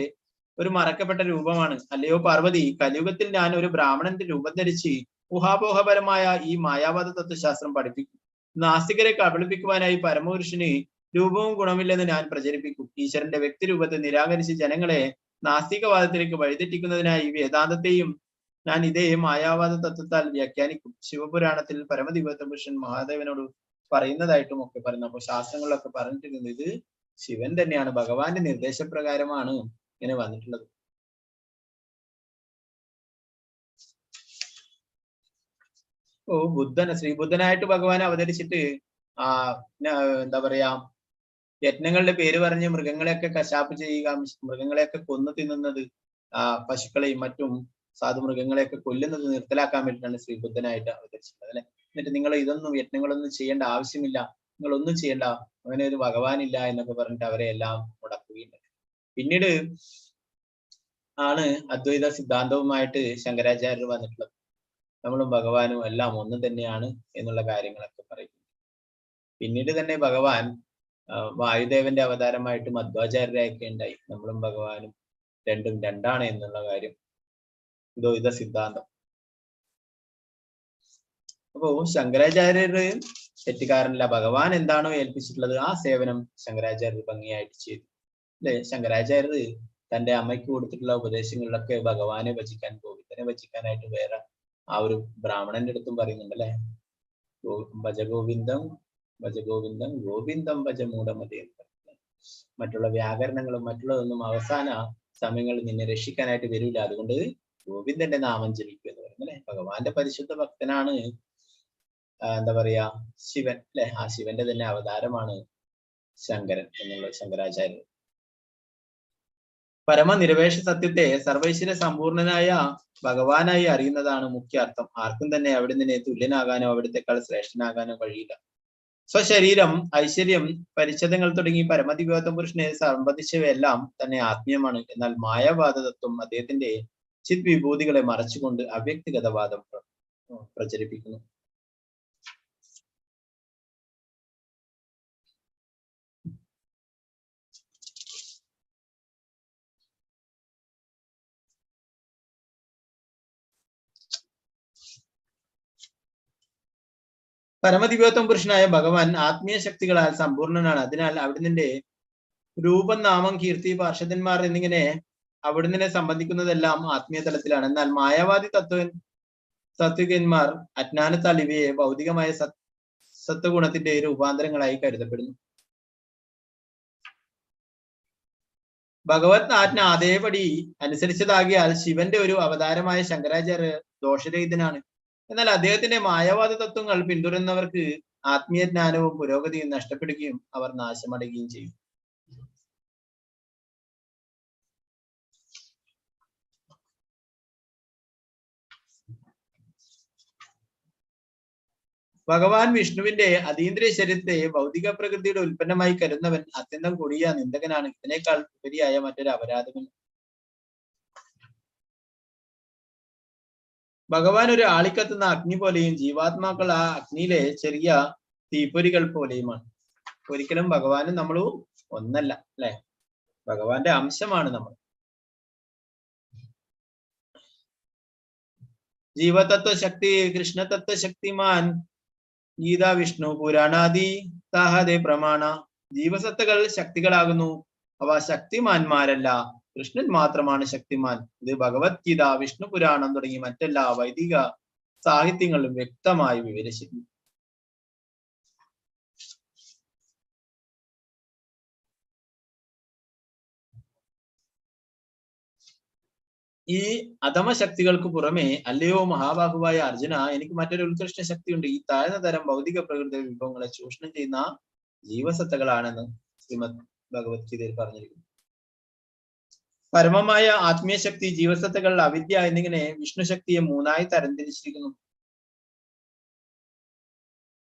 ഒരു മറക്കപ്പെട്ട രൂപമാണ്. അല്ലയോ പാർവതി, കലിയുഗത്തിൽ ഞാൻ ഒരു ബ്രാഹ്മണന്റെ രൂപം ധരിച്ച് ഊഹാപോഹപരമായ ഈ മായാവാദ തത്വശാസ്ത്രം പഠിപ്പിക്കും. നാസ്തികരെ കബളിപ്പിക്കുവാനായി പരമപുരുഷന് രൂപവും ഗുണമില്ലെന്ന് ഞാൻ പ്രചരിപ്പിക്കും. ഈശ്വരന്റെ വ്യക്തിരൂപത്തെ നിരാകരിച്ച് ജനങ്ങളെ നാസ്തികവാദത്തിലേക്ക് വഴിതെറ്റിക്കുന്നതിനായി വേദാന്തത്തെയും ഞാൻ ഇതേ മായാവാദ തത്വത്താൽ വ്യാഖ്യാനിക്കും. ശിവപുരാണത്തിൽ പരമദിവ്യത്വ പുരുഷൻ മഹാദേവനോട് പറയുന്നതായിട്ടും ഒക്കെ പറയുന്നു. അപ്പൊ ശാസ്ത്രങ്ങളിലൊക്കെ പറഞ്ഞിരിക്കുന്നത് ഇത് ശിവൻ തന്നെയാണ്, ഭഗവാന്റെ നിർദ്ദേശപ്രകാരമാണ് ഇങ്ങനെ വന്നിട്ടുള്ളത്. ഓ ബുദ്ധൻ, ശ്രീബുദ്ധനായിട്ട് ഭഗവാൻ അവതരിച്ചിട്ട് ആ എന്താ പറയാ, യജ്ഞങ്ങളുടെ പേര് പറഞ്ഞ് മൃഗങ്ങളെയൊക്കെ കശാപ്പ് ചെയ്യുക, മൃഗങ്ങളെയൊക്കെ കൊന്നു തിന്നുന്നത്, ആ പശുക്കളെയും മറ്റും സാധു മൃഗങ്ങളെയൊക്കെ കൊല്ലുന്നത് നിർത്തലാക്കാൻ വേണ്ടിയിട്ടാണ് ശ്രീബുദ്ധനായിട്ട് അവതരിച്ചിട്ടുള്ളത് അല്ലെ. എന്നിട്ട് നിങ്ങൾ ഇതൊന്നും യജ്ഞങ്ങളൊന്നും ചെയ്യേണ്ട ആവശ്യമില്ല, നിങ്ങളൊന്നും ചെയ്യേണ്ട, അങ്ങനെ ഒരു ഭഗവാനില്ല എന്നൊക്കെ പറഞ്ഞിട്ട് അവരെ എല്ലാം മുടക്കുകയുണ്ട്. പിന്നീട് ആണ് അദ്വൈത സിദ്ധാന്തവുമായിട്ട് ശങ്കരാചാര്യർ വന്നിട്ടുള്ളത്. നമ്മളും ഭഗവാനും എല്ലാം ഒന്ന് തന്നെയാണ് എന്നുള്ള കാര്യങ്ങളൊക്കെ പറയും. പിന്നീട് തന്നെ ഭഗവാൻ വായുദേവന്റെ അവതാരമായിട്ട് മധ്വാചാര്യരായൊക്കെ ഉണ്ടായി. നമ്മളും ഭഗവാനും രണ്ടും രണ്ടാണ് എന്നുള്ള കാര്യം ദ്വൈത സിദ്ധാന്തം. അപ്പോ ശങ്കരാചാര്യർ തെറ്റുകാരനല്ല, ഭഗവാൻ എന്താണോ ഏൽപ്പിച്ചിട്ടുള്ളത് ആ സേവനം ശങ്കരാചാര്യർ ഭംഗിയായിട്ട് ചെയ്തു അല്ലെ. ശങ്കരാചാര്യർ തന്റെ അമ്മയ്ക്ക് കൊടുത്തിട്ടുള്ള ഉപദേശങ്ങളിലൊക്കെ ഭഗവാനെ ഭജിക്കാൻ, ഗോവിന്ദനെ ഭജിക്കാനായിട്ട് വേറെ ആ ഒരു ബ്രാഹ്മണന്റെ അടുത്തും പറയുന്നുണ്ട് അല്ലെ. ഭജഗോവിന്ദം ഭജഗോവിന്ദം ഗോവിന്ദം ഭജ മൂഢമതി എന്ന് പറയുന്നത്. മറ്റുള്ള വ്യാകരണങ്ങളും മറ്റുള്ളതൊന്നും അവസാന സമയങ്ങളിൽ നിന്നെ രക്ഷിക്കാനായിട്ട് വരില്ല, അതുകൊണ്ട് ഗോവിന്ദന്റെ നാമം ജപിക്കും എന്ന് പറയുന്നത് അല്ലെ. ഭഗവാന്റെ പരിശുദ്ധ ഭക്തനാണ് എന്താ പറയാ ശിവൻ അല്ലെ. ആ ശിവന്റെ തന്നെ അവതാരമാണ് ശങ്കരൻ എന്നുള്ള ശങ്കരാചാര്യർ. പരമനിരപേക്ഷ സത്യത്തെ സർവൈശ്വര്യ സമ്പൂർണനായ ഭഗവാനായി അറിയുന്നതാണ് മുഖ്യ അർത്ഥം. ആർക്കും തന്നെ അവിടെ നിന്ന് തുല്യനാകാനോ അവിടത്തെക്കാൾ ശ്രേഷ്ഠനാകാനോ കഴിയില്ല. സ്വശരീരം, ഐശ്വര്യം, പരിച്ഛേദങ്ങൾ തുടങ്ങി പരമദിവ്യോത്തമ പുരുഷനെ സംബന്ധിച്ചവയെല്ലാം തന്നെ ആത്മീയമാണ്. എന്നാൽ മായാവാദ തത്വം അദ്ദേഹത്തിന്റെ ചിത് വിഭൂതികളെ മറച്ചുകൊണ്ട് അവ്യക്തിഗതവാദം പ്രചരിപ്പിക്കുന്നു. പരമദിവ്യോത്തമ പുരുഷനായ ഭഗവാൻ ആത്മീയ ശക്തികളാൽ സമ്പൂർണനാണ്. അതിനാൽ അവിടുന്ന് രൂപം, നാമം, കീർത്തി, പാർഷദന്മാർ എന്നിങ്ങനെ അവിടുന്ന് സംബന്ധിക്കുന്നതെല്ലാം ആത്മീയ തലത്തിലാണ്. എന്നാൽ മായാവാദി തത്വികന്മാർ അജ്ഞാനത്താൽ ഇവയെ ഭൗതികമായ സത്വഗുണത്തിന്റെ രൂപാന്തരങ്ങളായി കരുതപ്പെടുന്നു. ഭഗവത് ആജ്ഞ അതേപടി അനുസരിച്ചതാകിയാൽ ശിവന്റെ ഒരു അവതാരമായ ശങ്കരാചാര്യ ദോഷരഹിതനാണ്. എന്നാൽ അദ്ദേഹത്തിന്റെ മായാവാദ തത്വങ്ങൾ പിന്തുടരുന്നവർക്ക് ആത്മീയ ജ്ഞാനവും പുരോഗതിയും നഷ്ടപ്പെടുകയും അവർ നാശമടയുകയും ചെയ്യും. ഭഗവാൻ വിഷ്ണുവിന്റെ അതീന്ദ്രിയ ശരീരത്തെ ഭൗതിക പ്രകൃതിയുടെ ഉൽപ്പന്നമായി കരുതുന്നവൻ അത്യന്തം കൊടിയ നിന്ദകനാണ്. ഇതിനേക്കാൾ ഉപരിയായ മറ്റൊരു അപരാധമില്ല. ഭഗവാൻ ഒരു ആളിക്കത്തുന്ന അഗ്നി പോലെയും ജീവാത്മാക്കൾ ആ അഗ്നിയിലെ ചെറിയ തീപ്പൊരികൾ പോലെയുമാണ്. ഒരിക്കലും ഭഗവാനും നമ്മളും ഒന്നല്ല അല്ലെ. ഭഗവാന്റെ അംശമാണ് നമ്മൾ. ജീവതത്വ ശക്തി കൃഷ്ണതത്വ ശക്തിമാൻ ഗീത വിഷ്ണു പുരാണാദി താഹദേ പ്രമാണ. ജീവസത്തകൾ ശക്തികളാകുന്നു, അവ ശക്തിമാന്മാരല്ല. കൃഷ്ണൻ മാത്രമാണ് ശക്തിമാൻ. ഇത് ഭഗവത്ഗീത, വിഷ്ണു പുരാണം തുടങ്ങി മറ്റെല്ലാ വൈദിക സാഹിത്യങ്ങളിലും വ്യക്തമായി വിവരിച്ചിട്ടുണ്ട്. ഈ അധമ ശക്തികൾക്ക് പുറമെ അല്ലയോ മഹാബാഹുവായ അർജുന, എനിക്ക് മറ്റൊരു ഉത്കൃഷ്ട ശക്തിയുണ്ട്. ഈ താഴ്ന്ന തരം ഭൗതിക പ്രകൃതി വിഭവങ്ങളെ ചൂഷണം ചെയ്യുന്ന ജീവസത്തകളാണെന്ന് ശ്രീമദ് ഭഗവത്ഗീതയിൽ പറഞ്ഞിരിക്കുന്നു. പരമമായ ആത്മീയ ശക്തി, ജീവസത്തകൾ, അവിദ്യ എന്നിങ്ങനെ വിഷ്ണു ശക്തിയെ മൂന്നായി തരംതിരിച്ചിരിക്കുന്നു.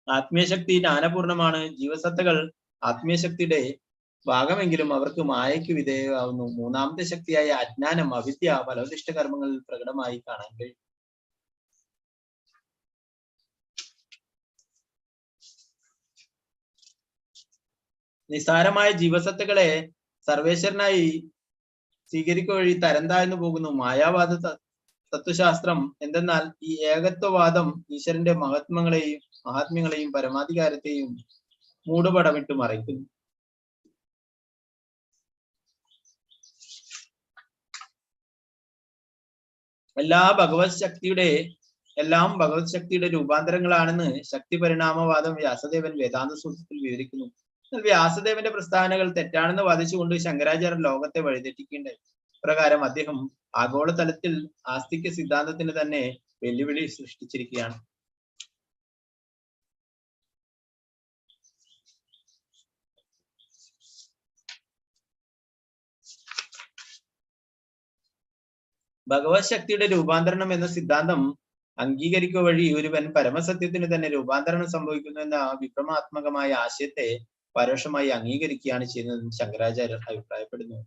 ആത്മീയ ശക്തി ജ്ഞാനപൂർണമാണ്. ജീവസത്തകൾ ആത്മീയ ശക്തിയുടെ ഭാഗമെങ്കിലും അവർക്ക് മായയ്ക്ക് വിധേയമാവുന്നു. മൂന്നാമത്തെ ശക്തിയായ അജ്ഞാനം, അവിദ്യ ഫലോദിഷ്ട കർമ്മങ്ങളിൽ പ്രകടമായി കാണാൻ കഴിയും. നിസാരമായ ജീവസത്തകളെ സർവേശ്വരനായി സ്വീകരിക്കുക വഴി തരം താഴ്ന്നു പോകുന്നു. മായാവാദ തത്വശാസ്ത്രം എന്തെന്നാൽ ഈ ഏകത്വവാദം ഈശ്വരന്റെ മഹാത്മ്യങ്ങളെയും പരമാധികാരത്തെയും മൂടുപടമിട്ട് മറയ്ക്കുന്നു. എല്ലാ ഭഗവത് ശക്തിയുടെ എല്ലാം ഭഗവത് ശക്തിയുടെ രൂപാന്തരങ്ങളാണെന്ന് ശക്തി പരിണാമവാദം വ്യാസദേവൻ വേദാന്ത സൂത്രത്തിൽ വിവരിക്കുന്നു. എന്നാൽ വ്യാസദേവന്റെ പ്രസ്താവനകൾ തെറ്റാണെന്ന് വാദിച്ചുകൊണ്ട് ശങ്കരാചാര്യർ ലോകത്തെ വഴിതെറ്റിക്കുകയുണ്ടായി. പ്രകാരം അദ്ദേഹം ആഗോളതലത്തിൽ ആസ്തിക സിദ്ധാന്തത്തിന് തന്നെ വെല്ലുവിളി സൃഷ്ടിച്ചിരിക്കുകയാണ്. ഭഗവത് ശക്തിയുടെ രൂപാന്തരണം എന്ന സിദ്ധാന്തം അംഗീകരിക്കുക വഴി ഒരുവൻ പരമസത്യത്തിന് തന്നെ രൂപാന്തരണം സംഭവിക്കുന്നു എന്ന വിഭ്രമാത്മകമായ ആശയത്തെ പരോക്ഷമായി അംഗീകരിക്കുകയാണ് ചെയ്യുന്നതെന്ന് ശങ്കരാചാര്യർ അഭിപ്രായപ്പെടുന്നു.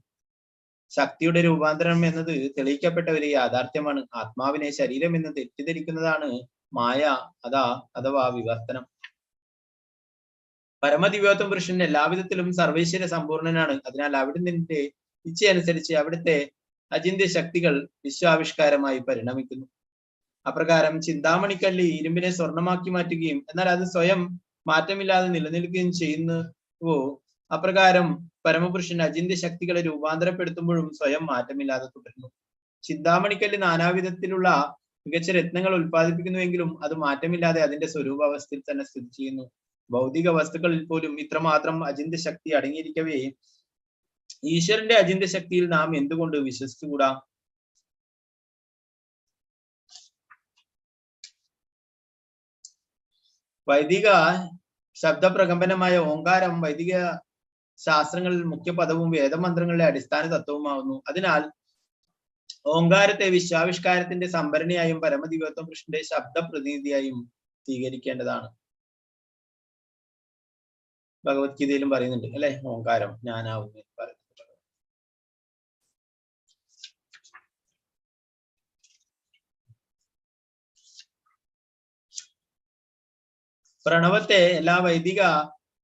ശക്തിയുടെ രൂപാന്തരണം എന്നത് തെളിയിക്കപ്പെട്ട ഒരു യാഥാർത്ഥ്യമാണ്. ആത്മാവിനെ ശരീരം എന്ന് തെറ്റിദ്ധരിക്കുന്നതാണ് മായ അഥവാ വിവർത്തനം. പരമദിവ്യോത്തമ പുരുഷൻ എല്ലാവിധത്തിലും സർവൈശ്വര്യ സമ്പൂർണനാണ്. അതിനാൽ അവിടുത്തെ ഇച്ഛയനുസരിച്ച് അവിടുത്തെ അചിന്ത്യ ശക്തികൾ വിശ്വാവിഷ്കാരമായി പരിണമിക്കുന്നു. അപ്രകാരം ചിന്താമണിക്കല്ലി ഇരുമ്പിനെ സ്വർണമാക്കി മാറ്റുകയും എന്നാൽ അത് സ്വയം മാറ്റമില്ലാതെ നിലനിൽക്കുകയും ചെയ്യുന്നുവോ, അപ്രകാരം പരമപുരുഷൻ അചിന്ത്യ ശക്തികളെ രൂപാന്തരപ്പെടുത്തുമ്പോഴും സ്വയം മാറ്റമില്ലാതെ തുടരുന്നു. ചിന്താമണിക്കല്ല് നാനാവിധത്തിലുള്ള മികച്ച രത്നങ്ങൾ ഉൽപ്പാദിപ്പിക്കുന്നുവെങ്കിലും അത് മാറ്റമില്ലാതെ അതിന്റെ സ്വരൂപാവസ്ഥയിൽ തന്നെ സ്ഥിതി ചെയ്യുന്നു. ഭൗതിക വസ്തുക്കളിൽ പോലും ഇത്രമാത്രം അചിന്ത്യ ശക്തി അടങ്ങിയിരിക്കവേ ഈശ്വരന്റെ അചിന്ത്യ ശക്തിയിൽ നാം എന്തുകൊണ്ട് വിശ്വസിച്ചുകൂടാ? വൈദിക ശബ്ദപ്രകമ്പനമായ ഓങ്കാരം വൈദിക ശാസ്ത്രങ്ങളിൽ മുഖ്യപദവും വേദമന്ത്രങ്ങളുടെ അടിസ്ഥാന തത്വവുമാവുന്നു. അതിനാൽ ഓങ്കാരത്തെ വിശ്വാവിഷ്കാരത്തിന്റെ സംഭരണിയായും പരമദിവ്യോത്തമ പുരുഷന്റെ ശബ്ദ പ്രതിനിധിയായും സ്വീകരിക്കേണ്ടതാണ്. ഭഗവത്ഗീതയിലും പറയുന്നുണ്ട് അല്ലെ, ഓങ്കാരം ഞാനാവുന്നു എന്ന് പറയുന്നുണ്ട്. പ്രണവത്തെ എല്ലാ വൈദിക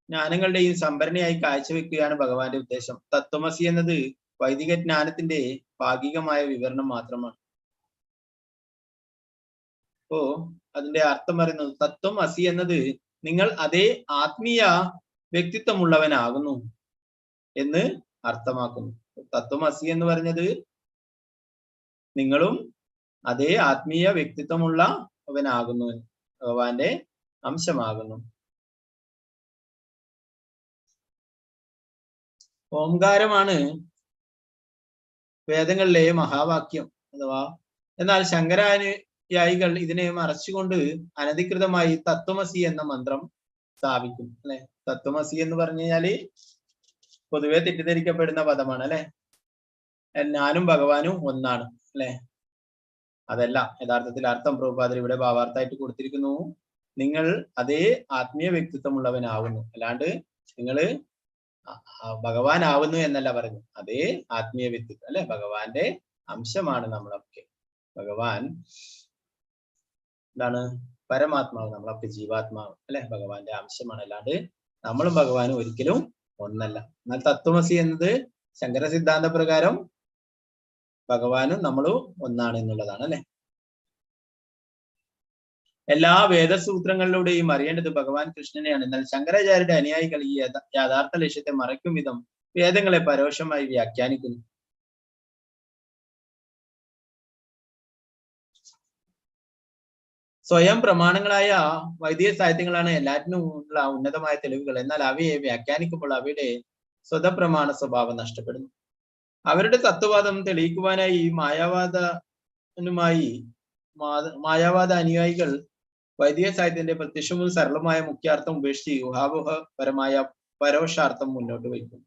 ജ്ഞാനങ്ങളുടെയും സംഭരണിയായി കാഴ്ചവെക്കുകയാണ് ഭഗവാന്റെ ഉദ്ദേശം. തത്വമസി എന്നത് വൈദിക ജ്ഞാനത്തിന്റെ ഭാഗികമായ വിവരണം മാത്രമാണ്. അപ്പോ അതിന്റെ അർത്ഥം പറയുന്നത് തത്വം അസി എന്നത് നിങ്ങൾ അതേ ആത്മീയ വ്യക്തിത്വമുള്ളവനാകുന്നു എന്ന് അർത്ഥമാക്കുന്നു. തത്വം അസി എന്ന് പറഞ്ഞത് നിങ്ങളും അതേ ആത്മീയ വ്യക്തിത്വമുള്ളവനാകുന്നു, ഭഗവാന്റെ അംശമാകുന്നു. ഓംകാരമാണ് വേദങ്ങളിലെ മഹാവാക്യം അഥവാ. എന്നാൽ ശങ്കരാനുയായികൾ ഇതിനെ മറച്ചുകൊണ്ട് അനധികൃതമായി തത്വമസി എന്ന മന്ത്രം സ്ഥാപിക്കും അല്ലെ. തത്വമസി എന്ന് പറഞ്ഞു കഴിഞ്ഞാല് പൊതുവെ തെറ്റിദ്ധരിക്കപ്പെടുന്ന പദമാണ് അല്ലെ. ഞാനും ഭഗവാനും ഒന്നാണ് അല്ലെ. അതല്ല യഥാർത്ഥത്തിൽ അർത്ഥം. പ്രഭുപാദർ ഇവിടെ ഭാവാർത്ഥായിട്ട് കൊടുത്തിരിക്കുന്നു, നിങ്ങൾ അതേ ആത്മീയ വ്യക്തിത്വമുള്ളവനാവുന്നു, അല്ലാണ്ട് നിങ്ങള് ഭഗവാനാവുന്നു എന്നല്ല പറയുന്നു. അതേ ആത്മീയ വ്യക്തിത്വം അല്ലെ, ഭഗവാന്റെ അംശമാണ് നമ്മളൊക്കെ. ഭഗവാൻ എന്താണ്? പരമാത്മാവ്, നമ്മളൊക്കെ ജീവാത്മാവ് അല്ലെ, ഭഗവാന്റെ അംശമാണ്. അല്ലാണ്ട് നമ്മളും ഭഗവാനും ഒരിക്കലും ഒന്നല്ല. എന്നാൽ തത്വമസി എന്നത് ശങ്കര സിദ്ധാന്ത പ്രകാരം ഭഗവാനും നമ്മളും ഒന്നാണ് എന്നുള്ളതാണ് അല്ലെ. എല്ലാ വേദസൂത്രങ്ങളിലൂടെയും അറിയേണ്ടത് ഭഗവാൻ കൃഷ്ണനെയാണ്. എന്നാൽ ശങ്കരാചാര്യരുടെ അനുയായികൾ ഈ യഥാർത്ഥ ലക്ഷ്യത്തെ മറയ്ക്കും വിധം വേദങ്ങളെ പരോക്ഷമായി വ്യാഖ്യാനിക്കുന്നു. സ്വയം പ്രമാണങ്ങളായ വൈദിക സാഹിത്യങ്ങളാണ് എല്ലാറ്റിനും ഉള്ള ഉന്നതമായ തെളിവുകൾ. എന്നാൽ അവയെ വ്യാഖ്യാനിക്കുമ്പോൾ അവയുടെ സ്വതപ്രമാണ സ്വഭാവം നഷ്ടപ്പെടുന്നു. അവരുടെ തത്വവാദം തെളിയിക്കുവാനായി മായാവാദ അനുയായികൾ വൈദിക സാഹിത്യത്തിന്റെ പ്രത്യക്ഷവും സരളമായ മുഖ്യാർത്ഥം ഉപേക്ഷിച്ച് ഊഹാപോഹപരമായ പരോക്ഷാർത്ഥം മുന്നോട്ട് വയ്ക്കും.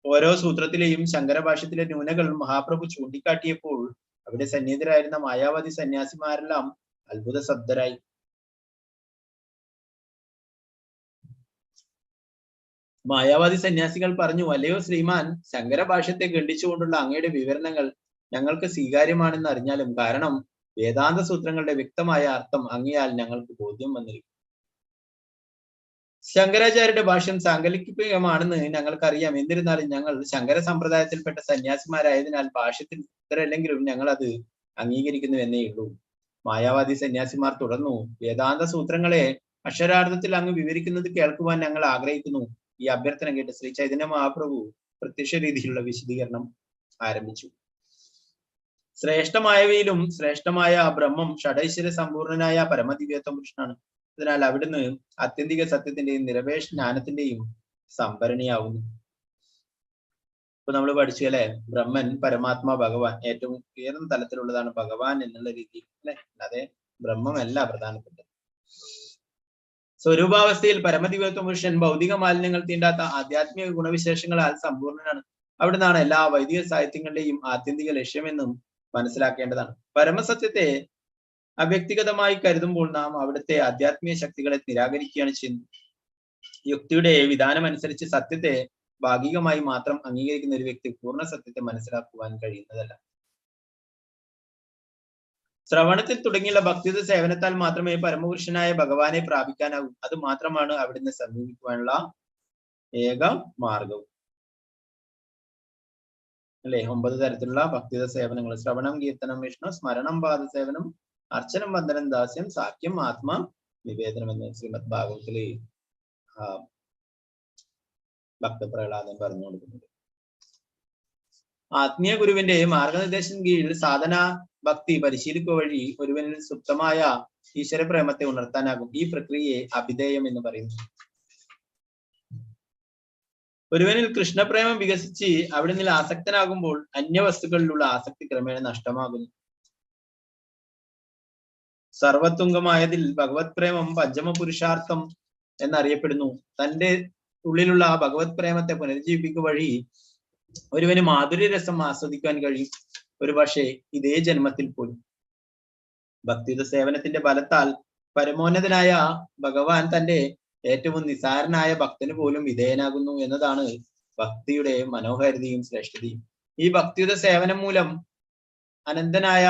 ഓരോ സൂത്രത്തിലെയും ശങ്കരഭാഷ്യത്തിലെ ന്യൂനകൾ മഹാപ്രഭു ചൂണ്ടിക്കാട്ടിയപ്പോൾ അവിടെ സന്നിഹിതരായിരുന്ന മായാവാദി സന്യാസിമാരെല്ലാം അത്ഭുത ശബ്ദരായി. മായാവാദി സന്യാസികൾ പറഞ്ഞു, അല്ലയോ ശ്രീമാൻ, ശങ്കരഭാഷ്യത്തെ ഖണ്ഡിച്ചുകൊണ്ടുള്ള അങ്ങയുടെ വിവരണങ്ങൾ ഞങ്ങൾക്ക് സ്വീകാര്യമാണെന്ന് അറിഞ്ഞാലും, കാരണം വേദാന്ത സൂത്രങ്ങളുടെ വ്യക്തമായ അർത്ഥം അങ്ങയാൽ ഞങ്ങൾക്ക് ബോധ്യം വന്നിരിക്കും. ശങ്കരാചാര്യരുടെ ഭാഷ്യം സാങ്കല്പികമാണെന്ന് ഞങ്ങൾക്കറിയാം. എന്നിരുന്നാലും ഞങ്ങൾ ശങ്കര സമ്പ്രദായത്തിൽപ്പെട്ട സന്യാസിമാരായതിനാൽ ഭാഷ്യത്തിൽ ഉത്തരല്ലെങ്കിലും ഞങ്ങൾ അത് അംഗീകരിക്കുന്നു എന്നേയുള്ളൂ. മായാവാദി സന്യാസിമാർ തുടർന്നു, വേദാന്ത സൂത്രങ്ങളെ അക്ഷരാർത്ഥത്തിൽ അങ്ങ് വിവരിക്കുന്നത് കേൾക്കുവാൻ ഞങ്ങൾ ആഗ്രഹിക്കുന്നു. ഈ അഭ്യർത്ഥന കേട്ട് ശ്രീ ചൈതന്യ മഹാപ്രഭു പ്രത്യക്ഷ രീതിയിലുള്ള വിശദീകരണം ആരംഭിച്ചു. ശ്രേഷ്ഠമായവയിലും ശ്രേഷ്ഠമായ ബ്രഹ്മം ഷഡൈശ്വര്യ സമ്പൂർണനായ പരമദിവ്യത്വം കൃഷ്ണനാണ്. അതിനാൽ അവിടുന്ന് ആത്യന്തിക സത്യത്തിന്റെയും നിരപേക്ഷ ജ്ഞാനത്തിന്റെയും സംഭരണിയാവുന്നു. ഇപ്പൊ നമ്മൾ പഠിച്ചു അല്ലെ, ബ്രഹ്മൻ, പരമാത്മാ, ഭഗവാൻ ഏറ്റവും ഉയർന്ന തലത്തിലുള്ളതാണ് ഭഗവാൻ എന്നുള്ള രീതിയിൽ അല്ലെ, അല്ലാതെ ബ്രഹ്മമല്ല പ്രധാനപ്പെട്ടത്. സ്വരൂപാവസ്ഥയിൽ പരമദിവ്യത്വ പുരുഷൻ ഭൗതിക മാലിന്യങ്ങൾ തീണ്ടാത്ത ആധ്യാത്മിക ഗുണവിശേഷങ്ങളാൽ സമ്പൂർണ്ണനാണ്. അവിടുന്നാണ് എല്ലാ വൈദിക സാഹിത്യങ്ങളുടെയും ആത്യന്തിക ലക്ഷ്യമെന്നും മനസ്സിലാക്കേണ്ടതാണ്. പരമസത്യത്തെ അവ്യക്തിഗതമായി കരുതുമ്പോൾ നാം അവിടുത്തെ ആധ്യാത്മിക ശക്തികളെ നിരാകരിക്കുകയാണ് ചെയ്യുന്നത്. യുക്തിയുടെ വിധാനം അനുസരിച്ച് സത്യത്തെ ഭാഗികമായി മാത്രം അംഗീകരിക്കുന്ന ഒരു വ്യക്തി പൂർണ്ണ സത്യത്തെ മനസ്സിലാക്കുവാൻ കഴിയുന്നതല്ല. ശ്രവണത്തിൽ തുടങ്ങിയുള്ള ഭക്തിയുടെ സേവനത്താൽ മാത്രമേ പരമപുരുഷനായ ഭഗവാനെ പ്രാപിക്കാനാകൂ. അത് മാത്രമാണ് അവിടുന്ന് സമീപിക്കുവാനുള്ള ഏക മാർഗവും അല്ലെ. 9 തരത്തിലുള്ള ഭക്തിയുടെ സേവനങ്ങൾ: ശ്രവണം, കീർത്തനം, വിഷ്ണു സ്മരണം, പാദസേവനം, അർച്ചനം, വന്ദനം, ദാസ്യം, സാഖ്യം, ആത്മ നിവേദനം എന്ന് ശ്രീമദ് ഭാഗവതത്തില് ഭക്തപ്രഹ്ലാദൻ പറഞ്ഞു കൊടുക്കുന്നത്. ആത്മീയ ഗുരുവിന്റെ മാർഗനിർദ്ദേശം കീഴിൽ സാധന ഭക്തി പരിശീലിക്കുക വഴി ഒരുവനിൽ സുപ്തമായ ഈശ്വരപ്രേമത്തെ ഉണർത്താനാകും. ഈ പ്രക്രിയയെ അഭിധേയം എന്ന് പറയുന്നു. ഒരുവനിൽ കൃഷ്ണപ്രേമം വികസിച്ച് അവിടെ നിന്ന് ആസക്തനാകുമ്പോൾ അന്യവസ്തുക്കളിലുള്ള ആസക്തി ക്രമേണ നഷ്ടമാകുന്നു. സർവത്തുംഗമായതിൽ ഭഗവത് പ്രേമം പഞ്ചമ പുരുഷാർത്ഥം എന്നറിയപ്പെടുന്നു. തന്റെ ഉള്ളിലുള്ള ആ ഭഗവത് പ്രേമത്തെ പുനരുജ്ജീവിപ്പിക്കുക വഴി ഒരുവന് മാധുര്യരസം ആസ്വദിക്കാൻ കഴിയും, ഒരു പക്ഷേ ഇതേ ജന്മത്തിൽ പോലും. ഭക്തിയുടെ സേവനത്തിന്റെ ഫലത്താൽ പരമോന്നതനായ ഭഗവാൻ തന്റെ ഏറ്റവും നിസാരനായ ഭക്തന് പോലും വിധേയനാകുന്നു എന്നതാണ് ഭക്തിയുടെ മനോഹാരിതയും ശ്രേഷ്ഠതയും. ഈ ഭക്തിയുടെ സേവനം മൂലം അനന്തനായ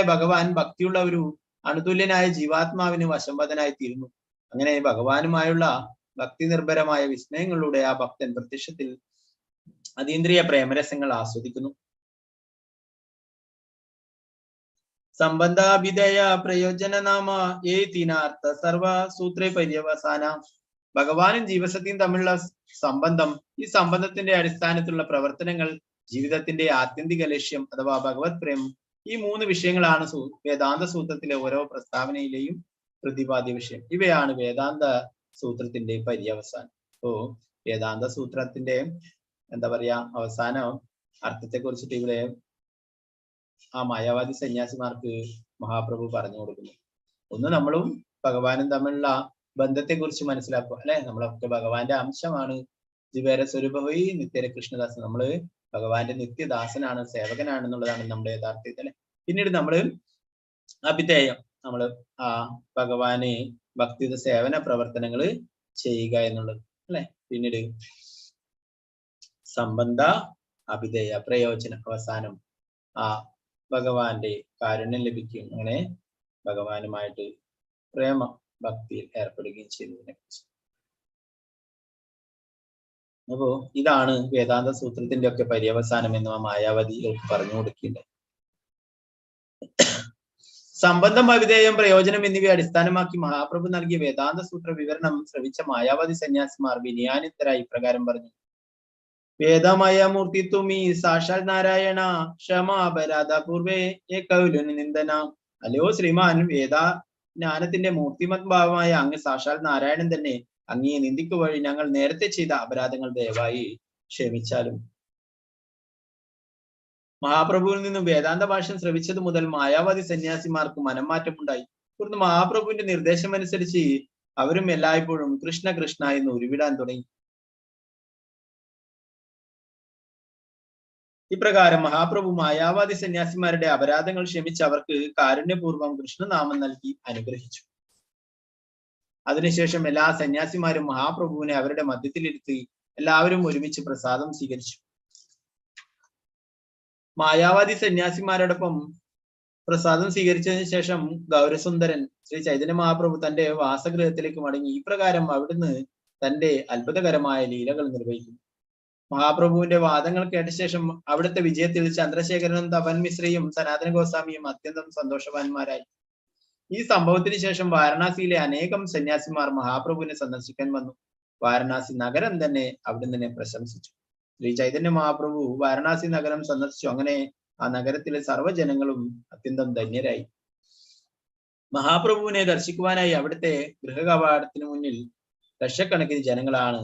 ഭഗവാൻ ഭക്തിയുള്ള ഒരു അണുതുല്യനായ ജീവാത്മാവിന് വശംവദനായി തീരുന്നു. അങ്ങനെ ഭഗവാനുമായുള്ള ഭക്തി നിർഭരമായ വിസ്മയങ്ങളിലൂടെ ആ ഭക്തൻ പ്രത്യക്ഷത്തിൽ അതീന്ദ്രിയ പ്രേമരസങ്ങൾ ആസ്വദിക്കുന്നു. സംബന്ധാഭിധേയ പ്രയോജനനാമ ഏതിനാർത്ഥ സർവ സൂത്രേ പര്യവസാന. ഭഗവാനും ജീവസത്തിയും തമ്മിലുള്ള സംബന്ധം, ഈ സംബന്ധത്തിന്റെ അടിസ്ഥാനത്തിലുള്ള പ്രവർത്തനങ്ങൾ, ജീവിതത്തിന്റെ ആത്യന്തിക ലക്ഷ്യം അഥവാ ഭഗവത് പ്രേമം, ഈ 3 വിഷയങ്ങളാണ് വേദാന്ത സൂത്രത്തിലെ ഓരോ പ്രസ്താവനയിലെയും പ്രതിപാദ്യ വിഷയം. ഇവയാണ് വേദാന്ത സൂത്രത്തിന്റെ പര്യവസാനം. അപ്പോ വേദാന്ത സൂത്രത്തിന്റെ എന്താ പറയാ അവസാനം അർത്ഥത്തെ കുറിച്ചിട്ട് ഇവിടെ ആ മായാവാദി സന്യാസിമാർക്ക് മഹാപ്രഭു പറഞ്ഞു കൊടുക്കുന്നു. ഒന്ന്, നമ്മളും ഭഗവാനും തമ്മിലുള്ള ബന്ധത്തെ കുറിച്ച് മനസ്സിലാക്കുക അല്ലെ. നമ്മളൊക്കെ ഭഗവാന്റെ അംശമാണ്. ജീവേര സ്വരൂപഹോയി നിത്യര കൃഷ്ണദാസൻ. നമ്മള് ഭഗവാന്റെ നിത്യദാസനാണ്, സേവകനാണെന്നുള്ളതാണ് നമ്മുടെ യഥാർത്ഥ അല്ലെ. പിന്നീട് നമ്മള് അഭിധേയം, നമ്മള് ആ ഭഗവാനെ ഭക്തിയുടെ സേവന പ്രവർത്തനങ്ങള് ചെയ്യുക എന്നുള്ളത് അല്ലെ. പിന്നീട് സംബന്ധ അഭിധേയ പ്രയോജനം, അവസാനം ആ ഭഗവാന്റെ കാരുണ്യം ലഭിക്കുകയും അങ്ങനെ ഭഗവാനുമായിട്ട് പ്രേമ ഭക്തിയിൽ ഏർപ്പെടുകയും ചെയ്യുന്നതിനെ കുറിച്ച്. അപ്പോ ഇതാണ് വേദാന്ത സൂത്രത്തിന്റെ ഒക്കെ പര്യവസാനം എന്ന് ആ മായാവതികൾക്ക് പറഞ്ഞു കൊടുക്കേണ്ടത്. സംബന്ധം, അവിധേയം, പ്രയോജനം എന്നിവയെ അടിസ്ഥാനമാക്കി മഹാപ്രഭു നൽകിയ വേദാന്ത സൂത്ര വിവരണം ശ്രവിച്ച മായാവതി സന്യാസിമാർ വിനയാനിതരായി ഇപ്രകാരം പറഞ്ഞു: വേദമയ മൂർത്തി തുമി സാക്ഷാൽ നാരായണ ക്ഷമാപരാധ പൂർവേ കൗലുന നിന്ദന. അല്ലയോ ശ്രീമാൻ, വേദ ജ്ഞാനത്തിന്റെ മൂർത്തിമത് ഭാവമായ അങ്ങ് സാക്ഷാൽ നാരായണൻ തന്നെ. അങ്ങയെ നിന്ദിക്കുക വഴി ഞങ്ങൾ നേരത്തെ ചെയ്ത അപരാധങ്ങൾ ദയവായി ക്ഷമിച്ചാലും. മഹാപ്രഭുവിൽ നിന്നും വേദാന്ത ഭാഷ ശ്രവിച്ചത് മുതൽ മായാവാദി സന്യാസിമാർക്ക് മനംമാറ്റമുണ്ടായി. തുടർന്ന് മഹാപ്രഭുവിന്റെ നിർദ്ദേശമനുസരിച്ച് അവരും എല്ലായ്പ്പോഴും കൃഷ്ണ കൃഷ്ണ എന്ന് ഉരുവിടാൻ തുടങ്ങി. ഇപ്രകാരം മഹാപ്രഭു മായാവാദി സന്യാസിമാരുടെ അപരാധങ്ങൾ ക്ഷമിച്ച് അവർക്ക് കാരുണ്യപൂർവ്വം കൃഷ്ണനാമം നൽകി അനുഗ്രഹിച്ചു. അതിനുശേഷം എല്ലാ സന്യാസിമാരും മഹാപ്രഭുവിനെ അവരുടെ മധ്യത്തിലിരുത്തി എല്ലാവരും ഒരുമിച്ച് പ്രസാദം സ്വീകരിച്ചു. മായാവാദി സന്യാസിമാരോടൊപ്പം പ്രസാദം സ്വീകരിച്ചതിന് ശേഷം ഗൗരസുന്ദരൻ ശ്രീ ചൈതന്യ മഹാപ്രഭു തന്റെ വാസഗൃഹത്തിലേക്ക് മടങ്ങി. ഇപ്രകാരം അവിടുന്ന് തന്റെ അത്ഭുതകരമായ ലീലകൾ നിർവഹിക്കുന്നു. മഹാപ്രഭുവിന്റെ വാദങ്ങൾ കേട്ട ശേഷം അവിടുത്തെ വിജയത്തിൽ ചന്ദ്രശേഖരനും തപൻ മിശ്രയും സനാതന ഗോസ്വാമിയും അത്യന്തം സന്തോഷവാന്മാരായി. ഈ സംഭവത്തിന് ശേഷം വാരണാസിയിലെ അനേകം സന്യാസിമാർ മഹാപ്രഭുവിനെ സന്ദർശിക്കാൻ വന്നു. വാരണാസി നഗരം തന്നെ അവിടുന്ന് പ്രശംസിച്ചു. ശ്രീ ചൈതന്യ മഹാപ്രഭു വാരണാസി നഗരം സന്ദർശിച്ചു. അങ്ങനെ ആ നഗരത്തിലെ സർവ്വജനങ്ങളും അത്യന്തം ധന്യരായി. മഹാപ്രഭുവിനെ ദർശിക്കുവാനായി അവിടുത്തെ ഗൃഹകവാടത്തിന് മുന്നിൽ ലക്ഷക്കണക്കിന് ജനങ്ങളാണ്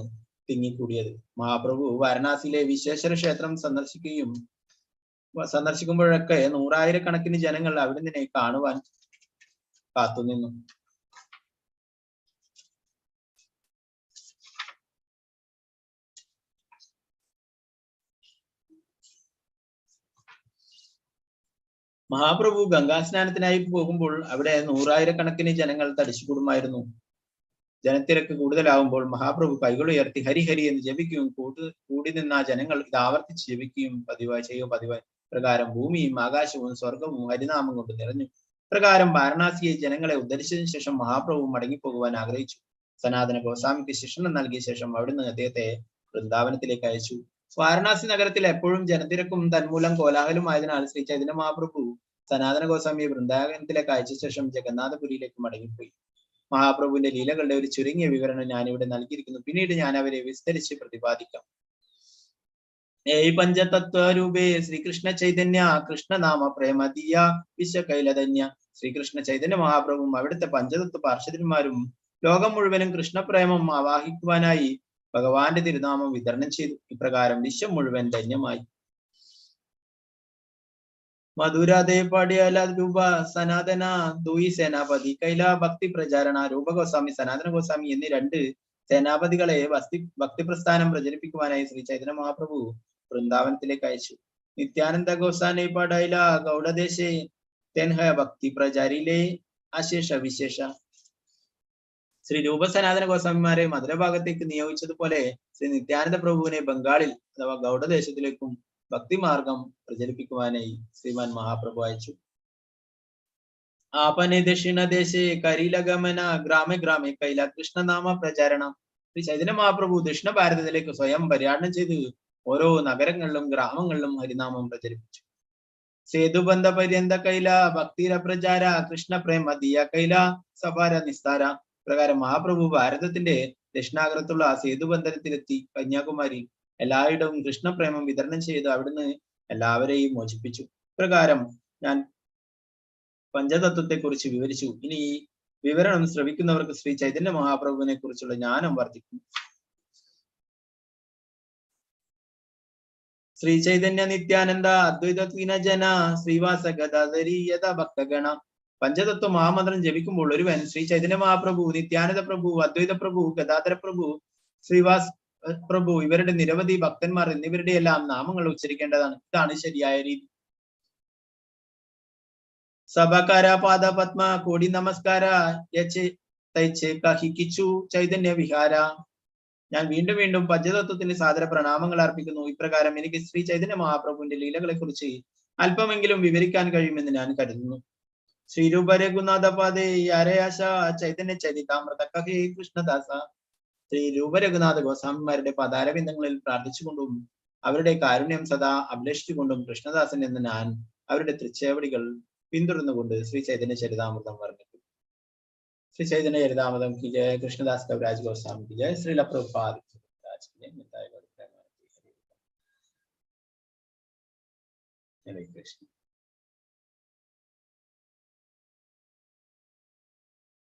തിങ്ങിക്കൂടിയത്. മഹാപ്രഭു വാരണാസിയിലെ വിശ്വേശ്വര ക്ഷേത്രം സന്ദർശിക്കുമ്പോഴൊക്കെ നൂറായിരക്കണക്കിന് ജനങ്ങൾ അവിടുന്ന് കാണുവാൻ കാത്തുനിന്നു. മഹാപ്രഭു ഗംഗാസ്നാനത്തിനായി പോകുമ്പോൾ അവിടെ നൂറായിരക്കണക്കിന് ജനങ്ങൾ തടിച്ചുകൂടുമായിരുന്നു. ജനത്തിരക്ക് കൂടുതലാവുമ്പോൾ മഹാപ്രഭു കൈകൾ ഉയർത്തി ഹരി ഹരി എന്ന് ജപിക്കുകയും കൂടി നിന്ന ജനങ്ങൾ ഇത് ആവർത്തിച്ച് ജപിക്കുകയും പതിവായി ചെയ്യുക പതിവായി. പ്രകാരം ഭൂമിയും ആകാശവും സ്വർഗവും ഹരിനാമം കൊണ്ട് നിറഞ്ഞു. പ്രകാരം വാരണാസിയെ ജനങ്ങളെ ഉദ്ധരിച്ചതിനു ശേഷം മഹാപ്രഭു മടങ്ങിപ്പോകുവാൻ ആഗ്രഹിച്ചു. സനാതന ഗോസ്വാമിക്ക് ശിക്ഷണം നൽകിയ ശേഷം അവിടുന്ന് അദ്ദേഹത്തെ വൃന്ദാവനത്തിലേക്ക് അയച്ചു. വാരണാസി നഗരത്തിൽ എപ്പോഴും ജനത്തിരക്കും തന്മൂലം കോലാഹലവുമായതിനാൽ ശ്രീ ചൈതന്യ മഹാപ്രഭു സനാതന ഗോസ്വാമിയെ വൃന്ദാവനത്തിലേക്ക് അയച്ച ശേഷം ജഗന്നാഥപുരിയിലേക്ക് മടങ്ങിപ്പോയി. മഹാപ്രഭുവിന്റെ ലീലകളുടെ ഒരു ചുരുങ്ങിയ വിവരണം ഞാനിവിടെ നൽകിയിരിക്കുന്നു. പിന്നീട് ഞാൻ അവരെ വിസ്തരിച്ച് പ്രതിപാദിക്കാം. ഏയ് പഞ്ചതത്വരൂപേ ശ്രീകൃഷ്ണ ചൈതന്യ കൃഷ്ണനാമ പ്രേമദീയ വിശ്വകൈലധന്യ. ശ്രീകൃഷ്ണ ചൈതന്യ മഹാപ്രഭുവും അവിടുത്തെ പഞ്ചതത്വ പാർഷദന്മാരും ലോകം മുഴുവനും കൃഷ്ണപ്രേമം ആവാഹിക്കുവാനായി ഭഗവാന്റെ തിരുനാമം വിതരണം ചെയ്തു. ഇപ്രകാരം വിശ്വം മുഴുവൻ ധന്യമായി. മധുരാദേ പാടിയാല രൂപ സനാതന ദൂയി സേനാപതി കൈല ഭക്തി പ്രചാരണ. രൂപ ഗോസ്വാമി, സനാതന ഗോസ്വാമി എന്നീ രണ്ട് സേനാപതികളെ ഭക്തി പ്രസ്ഥാനം പ്രചരിപ്പിക്കുവാനായി ശ്രീ ചൈതന്യ മഹാപ്രഭു വൃന്ദാവനത്തിലേക്ക് അയച്ചു. നിത്യാനന്ദ ഗോസ്വാമി പാടൈല ഗൗഡദേശേ തെൻഹ ഭക്തി പ്രചാരിലെ അശേഷ വിശേഷ. ശ്രീ രൂപ സനാതന ഗോസ്വാമിമാരെ മധുരഭാഗത്തേക്ക് നിയോഗിച്ചതുപോലെ ശ്രീ നിത്യാനന്ദ പ്രഭുവിനെ ബംഗാളിൽ അഥവാ ഗൗഡദേശത്തിലേക്കും ഭക്തിമാർഗം പ്രചരിപ്പിക്കുവാനായി ശ്രീമാൻ മഹാപ്രഭു അയച്ചു. ആപനെ ദക്ഷിണ ദേശേ കരിലഗമന ഗ്രാമേ ഗ്രാമേ കൈല കൃഷ്ണനാമ പ്രചാരണം. ശ്രീ ചൈതന്യ മഹാപ്രഭു ദക്ഷിണ ഭാരതത്തിലേക്ക് സ്വയം പര്യാടനം ചെയ്ത് ഓരോ നഗരങ്ങളിലും ഗ്രാമങ്ങളിലും ഹരിനാമം പ്രചരിപ്പിച്ചു. സേതുബന്ധ പര്യന്ത കൈല ഭക്തിര പ്രചാര കൃഷ്ണ പ്രേമ ദിയ കൈല സഫാര നിസ്താര. പ്രകാരം മഹാപ്രഭു ഭാരതത്തിന്റെ ദക്ഷിണാഗ്രത്തുള്ള സേതുബന്ധനത്തിലെത്തി കന്യാകുമാരി എല്ലായിടവും കൃഷ്ണപ്രേമം വിതരണം ചെയ്ത് അവിടുന്ന് എല്ലാവരെയും മോചിപ്പിച്ചു. പ്രകാരം ഞാൻ പഞ്ചതത്വത്തെ കുറിച്ച് വിവരിച്ചു. ഇനി ഈ വിവരണം ശ്രവിക്കുന്നവർക്ക് ശ്രീ ചൈതന്യ മഹാപ്രഭുവിനെ കുറിച്ചുള്ള ജ്ഞാനം വർദ്ധിക്കും. ശ്രീ ചൈതന്യ നിത്യാനന്ദ അദ്വൈത ജന ശ്രീവാസ ഗദാധരി യഥ ഭക്തഗണ. പഞ്ചതത്വ മഹാമന്ത്രം ജപിക്കുമ്പോൾ ഒരുവൻ ശ്രീ ചൈതന്യ മഹാപ്രഭു, നിത്യാനന്ദ പ്രഭു, അദ്വൈത പ്രഭു, ഗദാധര പ്രഭു, ശ്രീവാസ് പ്രഭു ഇവരുടെ നിരവധി ഭക്തന്മാർ എന്നിവരുടെ എല്ലാം നാമങ്ങൾ ഉച്ചരിക്കേണ്ടതാണ്. ഇതാണ് ശരിയായ രീതി. സഭകര പാദ പത്മ കോടി നമസ്കാര തൈച്ച് കഹിക്കിച്ചു ചൈതന്യ വിഹാര. ഞാൻ വീണ്ടും വീണ്ടും പഞ്ചതത്വത്തിന് സാദര പ്രണാമങ്ങൾ അർപ്പിക്കുന്നു. ഇപ്രകാരം എനിക്ക് ശ്രീ ചൈതന്യ മഹാപ്രഭുവിന്റെ ലീലകളെ കുറിച്ച് അല്പമെങ്കിലും വിവരിക്കാൻ കഴിയുമെന്ന് ഞാൻ കരുതുന്നു. ശ്രീരൂപ രഘുനാഥ പാദേ യാരയാശ ചൈതന്യ ചരിതാമൃത കഹേ കൃഷ്ണദാസ. ശ്രീ രൂപ രഘുനാഥ ഗോസ്വാമിമാരുടെ പദാരവിന്ദങ്ങളിൽ പ്രാർത്ഥിച്ചുകൊണ്ടും അവരുടെ കാരുണ്യം സദാ അഭിലഷിച്ചുകൊണ്ടും കൃഷ്ണദാസൻ എന്ന ഞാൻ അവരുടെ തൃച്ചേവടികൾ പിന്തുടർന്നുകൊണ്ട് ശ്രീ ചൈതന്യ ചരിതാമൃതം വർണ്ണിക്കും. ശ്രീ ചൈതന്യ ചരിതാമൃതം കി ജയ. കൃഷ്ണദാസ് കവിരാജ് ഗോസ്വാമി കി ജയ. ശ്രീല പ്രഭുപാദ് ഹരേ കൃഷ്ണ.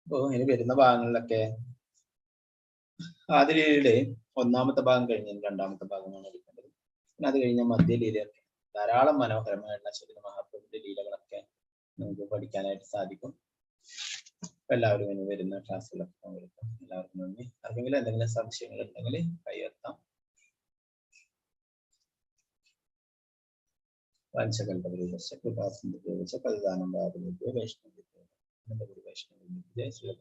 അപ്പോ ഇനി വരുന്ന ഭാഗങ്ങളിലൊക്കെ ആദ്യലീലയുടെ ഒന്നാമത്തെ ഭാഗം കഴിഞ്ഞ് രണ്ടാമത്തെ ഭാഗമാണ് എടുക്കേണ്ടത്. പിന്നെ അത് കഴിഞ്ഞ മധ്യലീലയൊക്കെ ധാരാളം മനോഹരമായിട്ടുള്ള ചൈതന്യ മഹാപ്രഭുവിന്റെ ലീലകളൊക്കെ നമുക്ക് പഠിക്കാനായിട്ട് സാധിക്കും. അപ്പൊ എല്ലാവരും ഇനി വരുന്ന ക്ലാസ്സുകളൊക്കെ പങ്കെടുക്കാം. എല്ലാവർക്കും നന്ദി. ആർക്കെങ്കിലും എന്തെങ്കിലും സംശയങ്ങൾ ഉണ്ടെങ്കിൽ കൈയുയർത്താം. വാഞ്ചകൽപതരുഭ്യശ്ച കൃപാസിന്ധുഭ്യോ പതിതാനം പാവനേഭ്യോ വൈഷ്ണവേഭ്യോ, വൈഷ്ണവ. ജയ ശ്രീ.